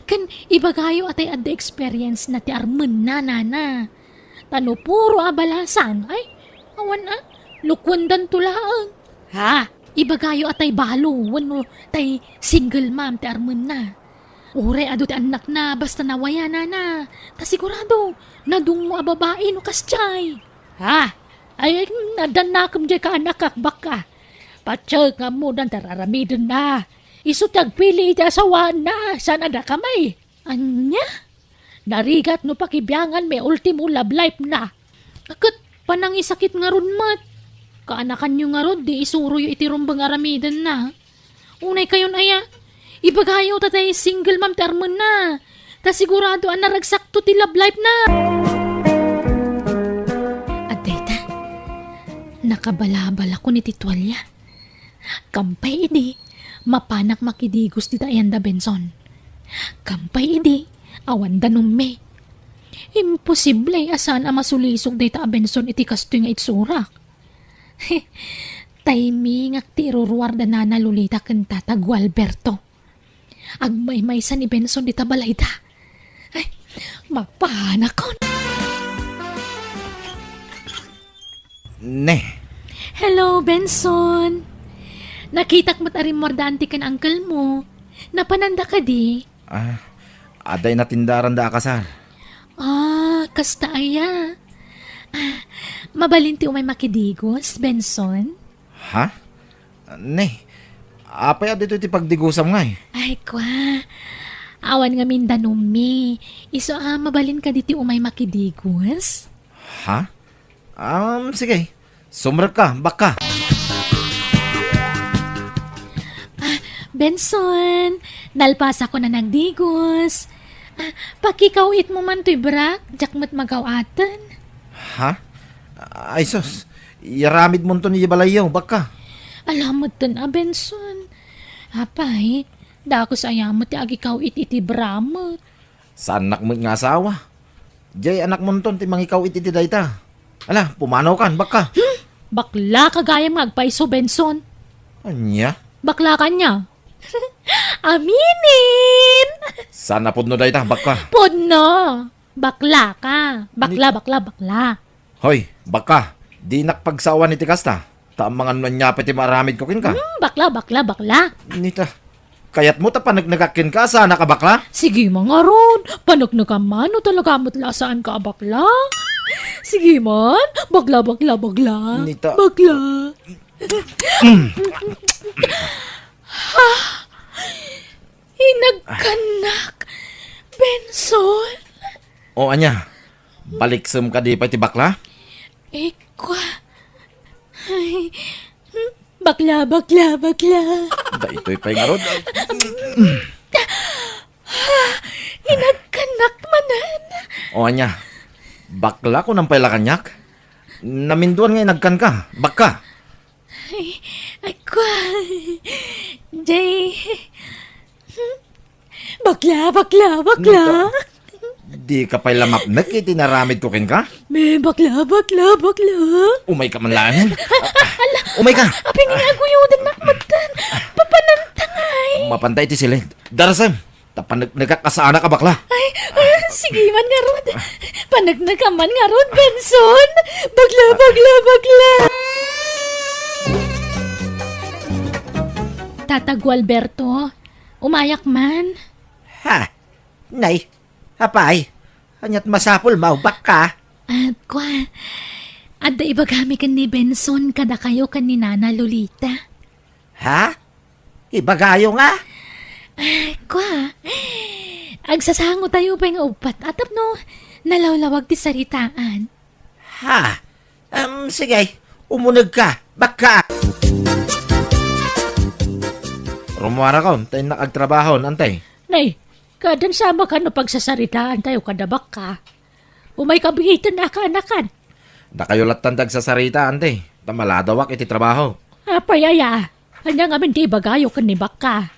Ken ibagayo a tay adda experience na ti armenna, nana. Ta no puro a balasan, ay, awan a, lukuendanto laeng. Ha? Ibagayo a tay balo wenno tay single mom ti armenna. Uray adu ti annakna basta nawayanana. Ta sigurado, nadungngo a babai no kasdiay. Ha? Ay, addannakem diay kaannakak, bakka. Patiek nga ammodan ti ar-aramidenna. Isu ti agpili iti asawaanna, saan a dakami. Ania? Narigat no pakibianganmi ultimo love life na. Ket panangisakit ngarud met. Kaanakanyo ngarud, di isuroyo iti rumbeng aramidenna. Unay kayon aya, ibagayo ta tay single mom ti armenna. Ta sigurado a naragsakto ti love life na. Adda ita, nakabalabalakon iti tualia. Kampay idi, mapanak makidigos dita ayan da Benson. Kampay idi, awan danummi. Imposible a saan a masulisog dayta a Benson iti kastoy nga itsurak. Taymingak ti iruruar da Nana Lolita ken Tata Gualberto. Agmaymaysa ni Benson dita balayda. Ay, mapanakon. Ne. Hello, Benson. Nakitak met a rimmuardaan ti ken uncle mo. Napananda kadi? Ah, adda inatindaran da a kasar. Ah, kasta aya. Ah, mabalin ti umay makidigos, Benson? Ha? Ne, apay a ditoy ti pagdigosam ngay? Ay, kwa. Awan ngamin danummi. Isu a mabalin kadi ti umay makidigos? Ha? Um, sige. Sumrekka, bakka. Ah, Benson, nalpasakon a nagdigos. Ah, pakikaw-itmo man toy brak, diak met magaw-aten. Ha? Ay sus, iaramidmonto ni balayyo, bakka. Alametten a, Benson. Apay, dakes aya met ti agikaw-it iti bra met. Saannak met nga asawa. Diay anakmonton ti mangikaw-it iti dayta. Ala, pumanawkan, bakka. Hmm? Baklaka gayam nga agpayso, Benson. Ania? Baklaka ania? Aminen! Saan a pudno dayta, bakka? Pudno! Baklaka! Bakla, Ni- bakla, bakla! Hoy, bakka, dinak pagsawan iti kasta. Ta amangan no ania pay ti maaramidko kenka. Hmm, bakla, bakla, bakla! Nita, kayatmo ta paneknekak kenka a saanak a bakla? Sige man ngarud, paneknekam man no talaga met la a saanka a bakla. Sige man, bakla, bakla, bakla. Nita. Bakla. Inagkannak, Benson. O, ania? Baliksem kadi pay ti bakla? Ikwa. Ay, hmm, bakla, bakla, bakla. Daytoy pay ngarud. Inagkannak manen. O, ania? Bakla, kunam pay la kaniak? Naminduan nga inagkanka, bakka. Ay, ay, kua. Jay. Bakla, bakla, bakla. Nita, di ka pay la mapnek iti naramid ko kenka? Me, bakla, bakla, bakla. Umay ka man laeng. Ala, umay ka. Apay nga aguyodennak metten. Papananta ngay. Mapanta iti silid. Darasem. Ta paneknekak a saanak a bakla. Ay, ah, sige man ngarud. Paneknekam man ngarud, Benson. Bakla, bakla, bakla. Tata Gualberto, umayak man. Ha? Nay, apay, ania't masapulmo, bakka? At kua, adda ibagami ken ni Benson kadakayo ken ni Nana Lolita. Ha? Ibagayo nga? Ah, kua, agsasangotayo pay nga uppat a tapno nalawlawag ti saritaan. Ha? Em, sige, umunegka, bakka. Rumuarakon, ta innak agtrabaho, Antay. Nay, kadan sama ka no pagsasaritaantayo kada bakka. Umayka bigiten a kaanakan. Dakayo lattan ti agsasarita, Antay, ta maladawak iti trabaho. Apay aya? Ania ngamin ti ibagayo ken ni bakka?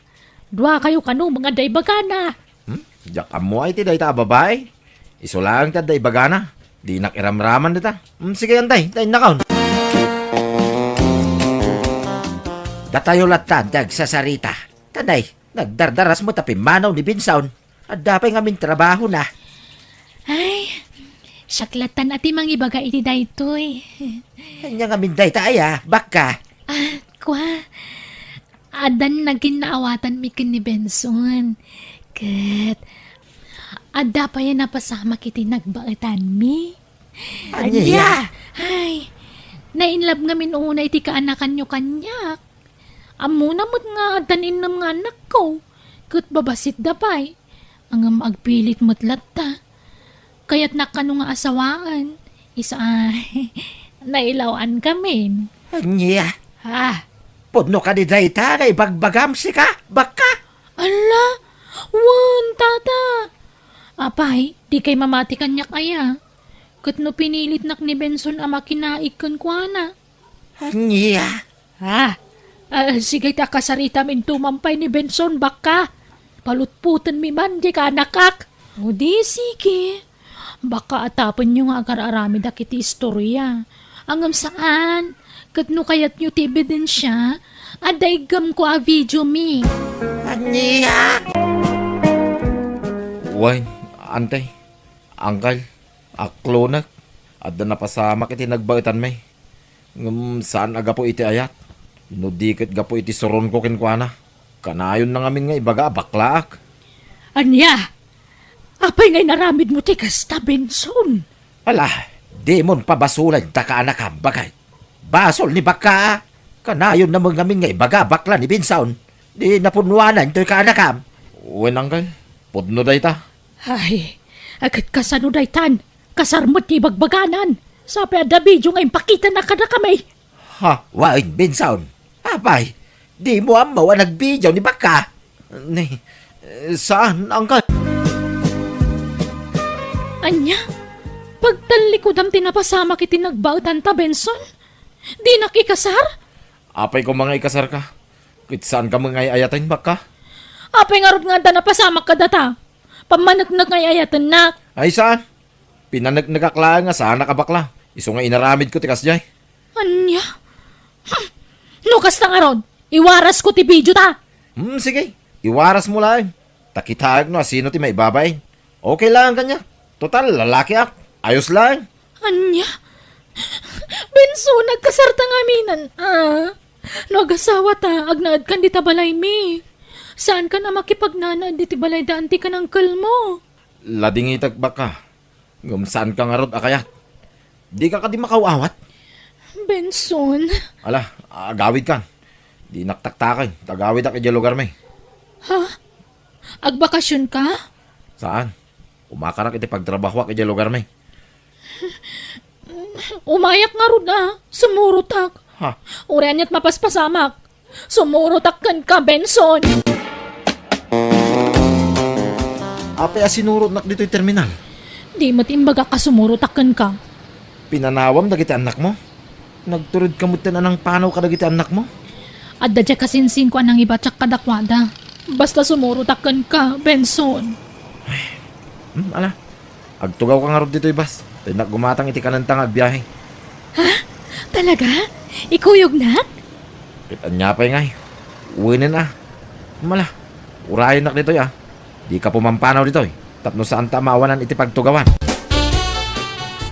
Duakayo kano nga adda ibagana. Hmm? Diak ammo ay ti dayta a babai. Isu laeng ti adda ibagana. Dinak iramraman dita. Hmm, sige, Antay, ta innakon. Datayo lattan ti agsasarita. Tanay, nagdardaras met a pimmanaw ni Benson. Adda pay ngamin trabahona. Ay, siak lattan a ti mangibaga iti daytoy. Ania ngamin dayta aya, bakka? Ah, kua. Addan nagkinnaawatanmi ken ni Benson. Ket adda pay a napasamak iti nagbaetanmi. Ania? Ania? Ay, nainlab ngamin unay ti kaanakanyo kaniak. Ammona met nga addan innem nga annakko, ket babasitda pay. Ngem agpilit met latta. Kayatnak kano nga asawaen. Isu a, nailaw-ankamin. Ania? Ah. Pudno kadi dayta nga ibagbagam, sika, bakka? Ala, wen, tata. Apay, dikay mamati kaniak aya? Ket no pinilitnak ni Benson a makinaig kenkuana. Ania? Ah, ah, sige ta kasaritaminto man pay ni Benson, bakka. Palutpotenmi man diay kaanakak. O di, sige. Baka atapenyo nga agar-aramidak iti istoria. Ngem saan. Ket no kayatyo ti ebidensia, adda iggamko a videomi. Ania? Wen, Antay, Angkel, aklonek, adda napasamak iti nagbaetanmi. Ngem saan a gapu iti ayat, no di ket gapu iti suronko kenkuana. Kanayonna ngamin nga ibaga a baklaak. Ania? Apay nga inaramidmo ti kasta, Benson? Ala, dimon pabasolen ta kaanakam, baket. Basol ni bakka. Kanayonna met ngamin nga ibaga a bakla ni Benson. Di napunnoanan toy kaanakam. Wen, Angkel, pudno dayta. Ay, ket kasano daytan? Kasar met ti ibagbaganan. Sapay adda video nga impakitana kadakami. Ha, wen, Benson. Apay, dimo ammo a nagbidiaw ni bakka? Ni, saan, Angkel. Ania? Pagtallikudam ti napasamak iti nagbaetanta, Benson? Dinak ikasar? Apay koma nga ikasarka? Ket saanka met nga ay-ayaten, bakka? Apay ngarud nga adda napasamak kadata? Pammaneknek nga ay-ayatennak. Ay, saan? Pinaneknekak laeng nga saanak a bakla. Isu nga inaramidko ti kasdiay. Ania? Hmm. No kasta ngarud, iwarasko ti video ta. Hmm, sige. Iwarasmo laeng. Ta kitaek no asino ti maibabain. Okay laeng kaniak. Total, lalakiak. Ayos laeng. Ania? Benson, agkasarta ngaminen, a? No agasawata, agnaedkan dita balaymi. Saankan a makipagnanaed diti balayda anti ken angkelmo. Ladingitek, bakka. Ngem saanka ngarud a kayat. Dika kadi makaw-awat? Benson. Ala, agawidkan. Dinak taktaken, ta agawidak idiay lugarmi. Ha? Agbakasionka? Saan. Umakarak iti pagtrabahoak idiay lugarmi. Umayak ngarud a, sumurotak. Ha? Uray ania't mapaspasamak. Sumurotak kenka, Benson. Apay a sinurotnak ditoy terminal? Di met imbagak a sumurotak kenka. Pinanawam dagiti annakmo? Nagturedka metten a nangpanaw kadagiti annakmo? Adda diay kasinsinko a nangibatiak kadakuada. Basta sumurotak kenka, Benson. Hmm, ala. Agtugawka ngarud ditoy bus. Ta innak gumatang iti kanenta nga agbiahe. Ha? Talaga? Ikuyognak? Ket ania pay ngay? Wenen a. Hmm, ala. Urayennak ditoy a. Dika pumampanaw ditoy. Tapno saanta a maawanan iti pagtugawan.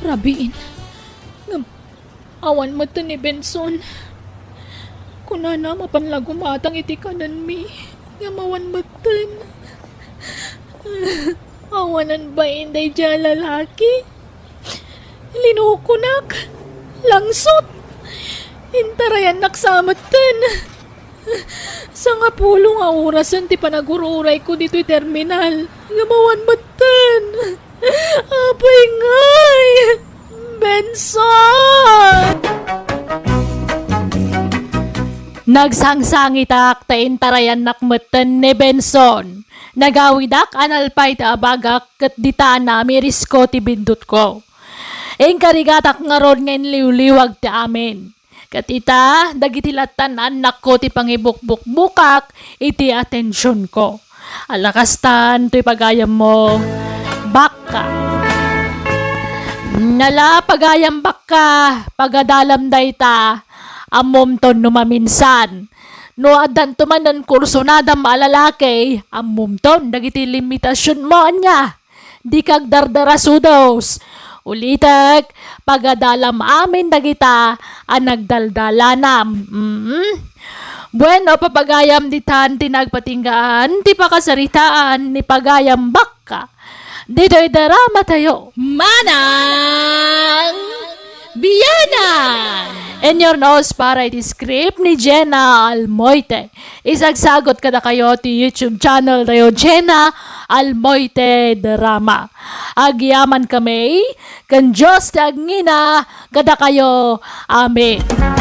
Rabiin. Ngem, awan metten ni Benson. Kunana, mapan la gumatang iti kanenmi. Ngem awan metten. Awanan bain daydiay a lalaki. Linukonak. Langsot. Intarayannak sa metten. Sangapulo nga orasen ti panagur-urayko ditoy terminal. Ngem awan metten. Apay ngay! Benson! Nagsangsangitak ta intarayannak metten ni Benson. Nagawidak a nalpay ti abagak ket dita a namirisko ti bindutko. Inkarigatak ngarud nga inliwliwag ti amin. Ket ita, dagiti lattan annakko ti pangibukbukbukak iti atensionko. Ala kastan toy pagayammo, bakka. Nala, pagayam bakka, pagadalam dayta, ammomton no maminsan. No addanto man nan kursunadam a lalaki, ammomton dagiti limitasionmo, ania? Dika agdardarasudos. Ulitek, pagadalam amin dagita a nagdaldalanam. Mm. Bueno, papagayam ditan ti nagpatinggaan ti pakasaritaan ni Pagayam Bakka. Ditoy drama tayo. Manang Bianan! In your nose para iti script ni Jenna Almoite. Isagsagot kadakayo ti YouTube channel tayo, Jenna Almoite Drama. Agyaman kami, ken Dios ti agngina kadakayo. Amen.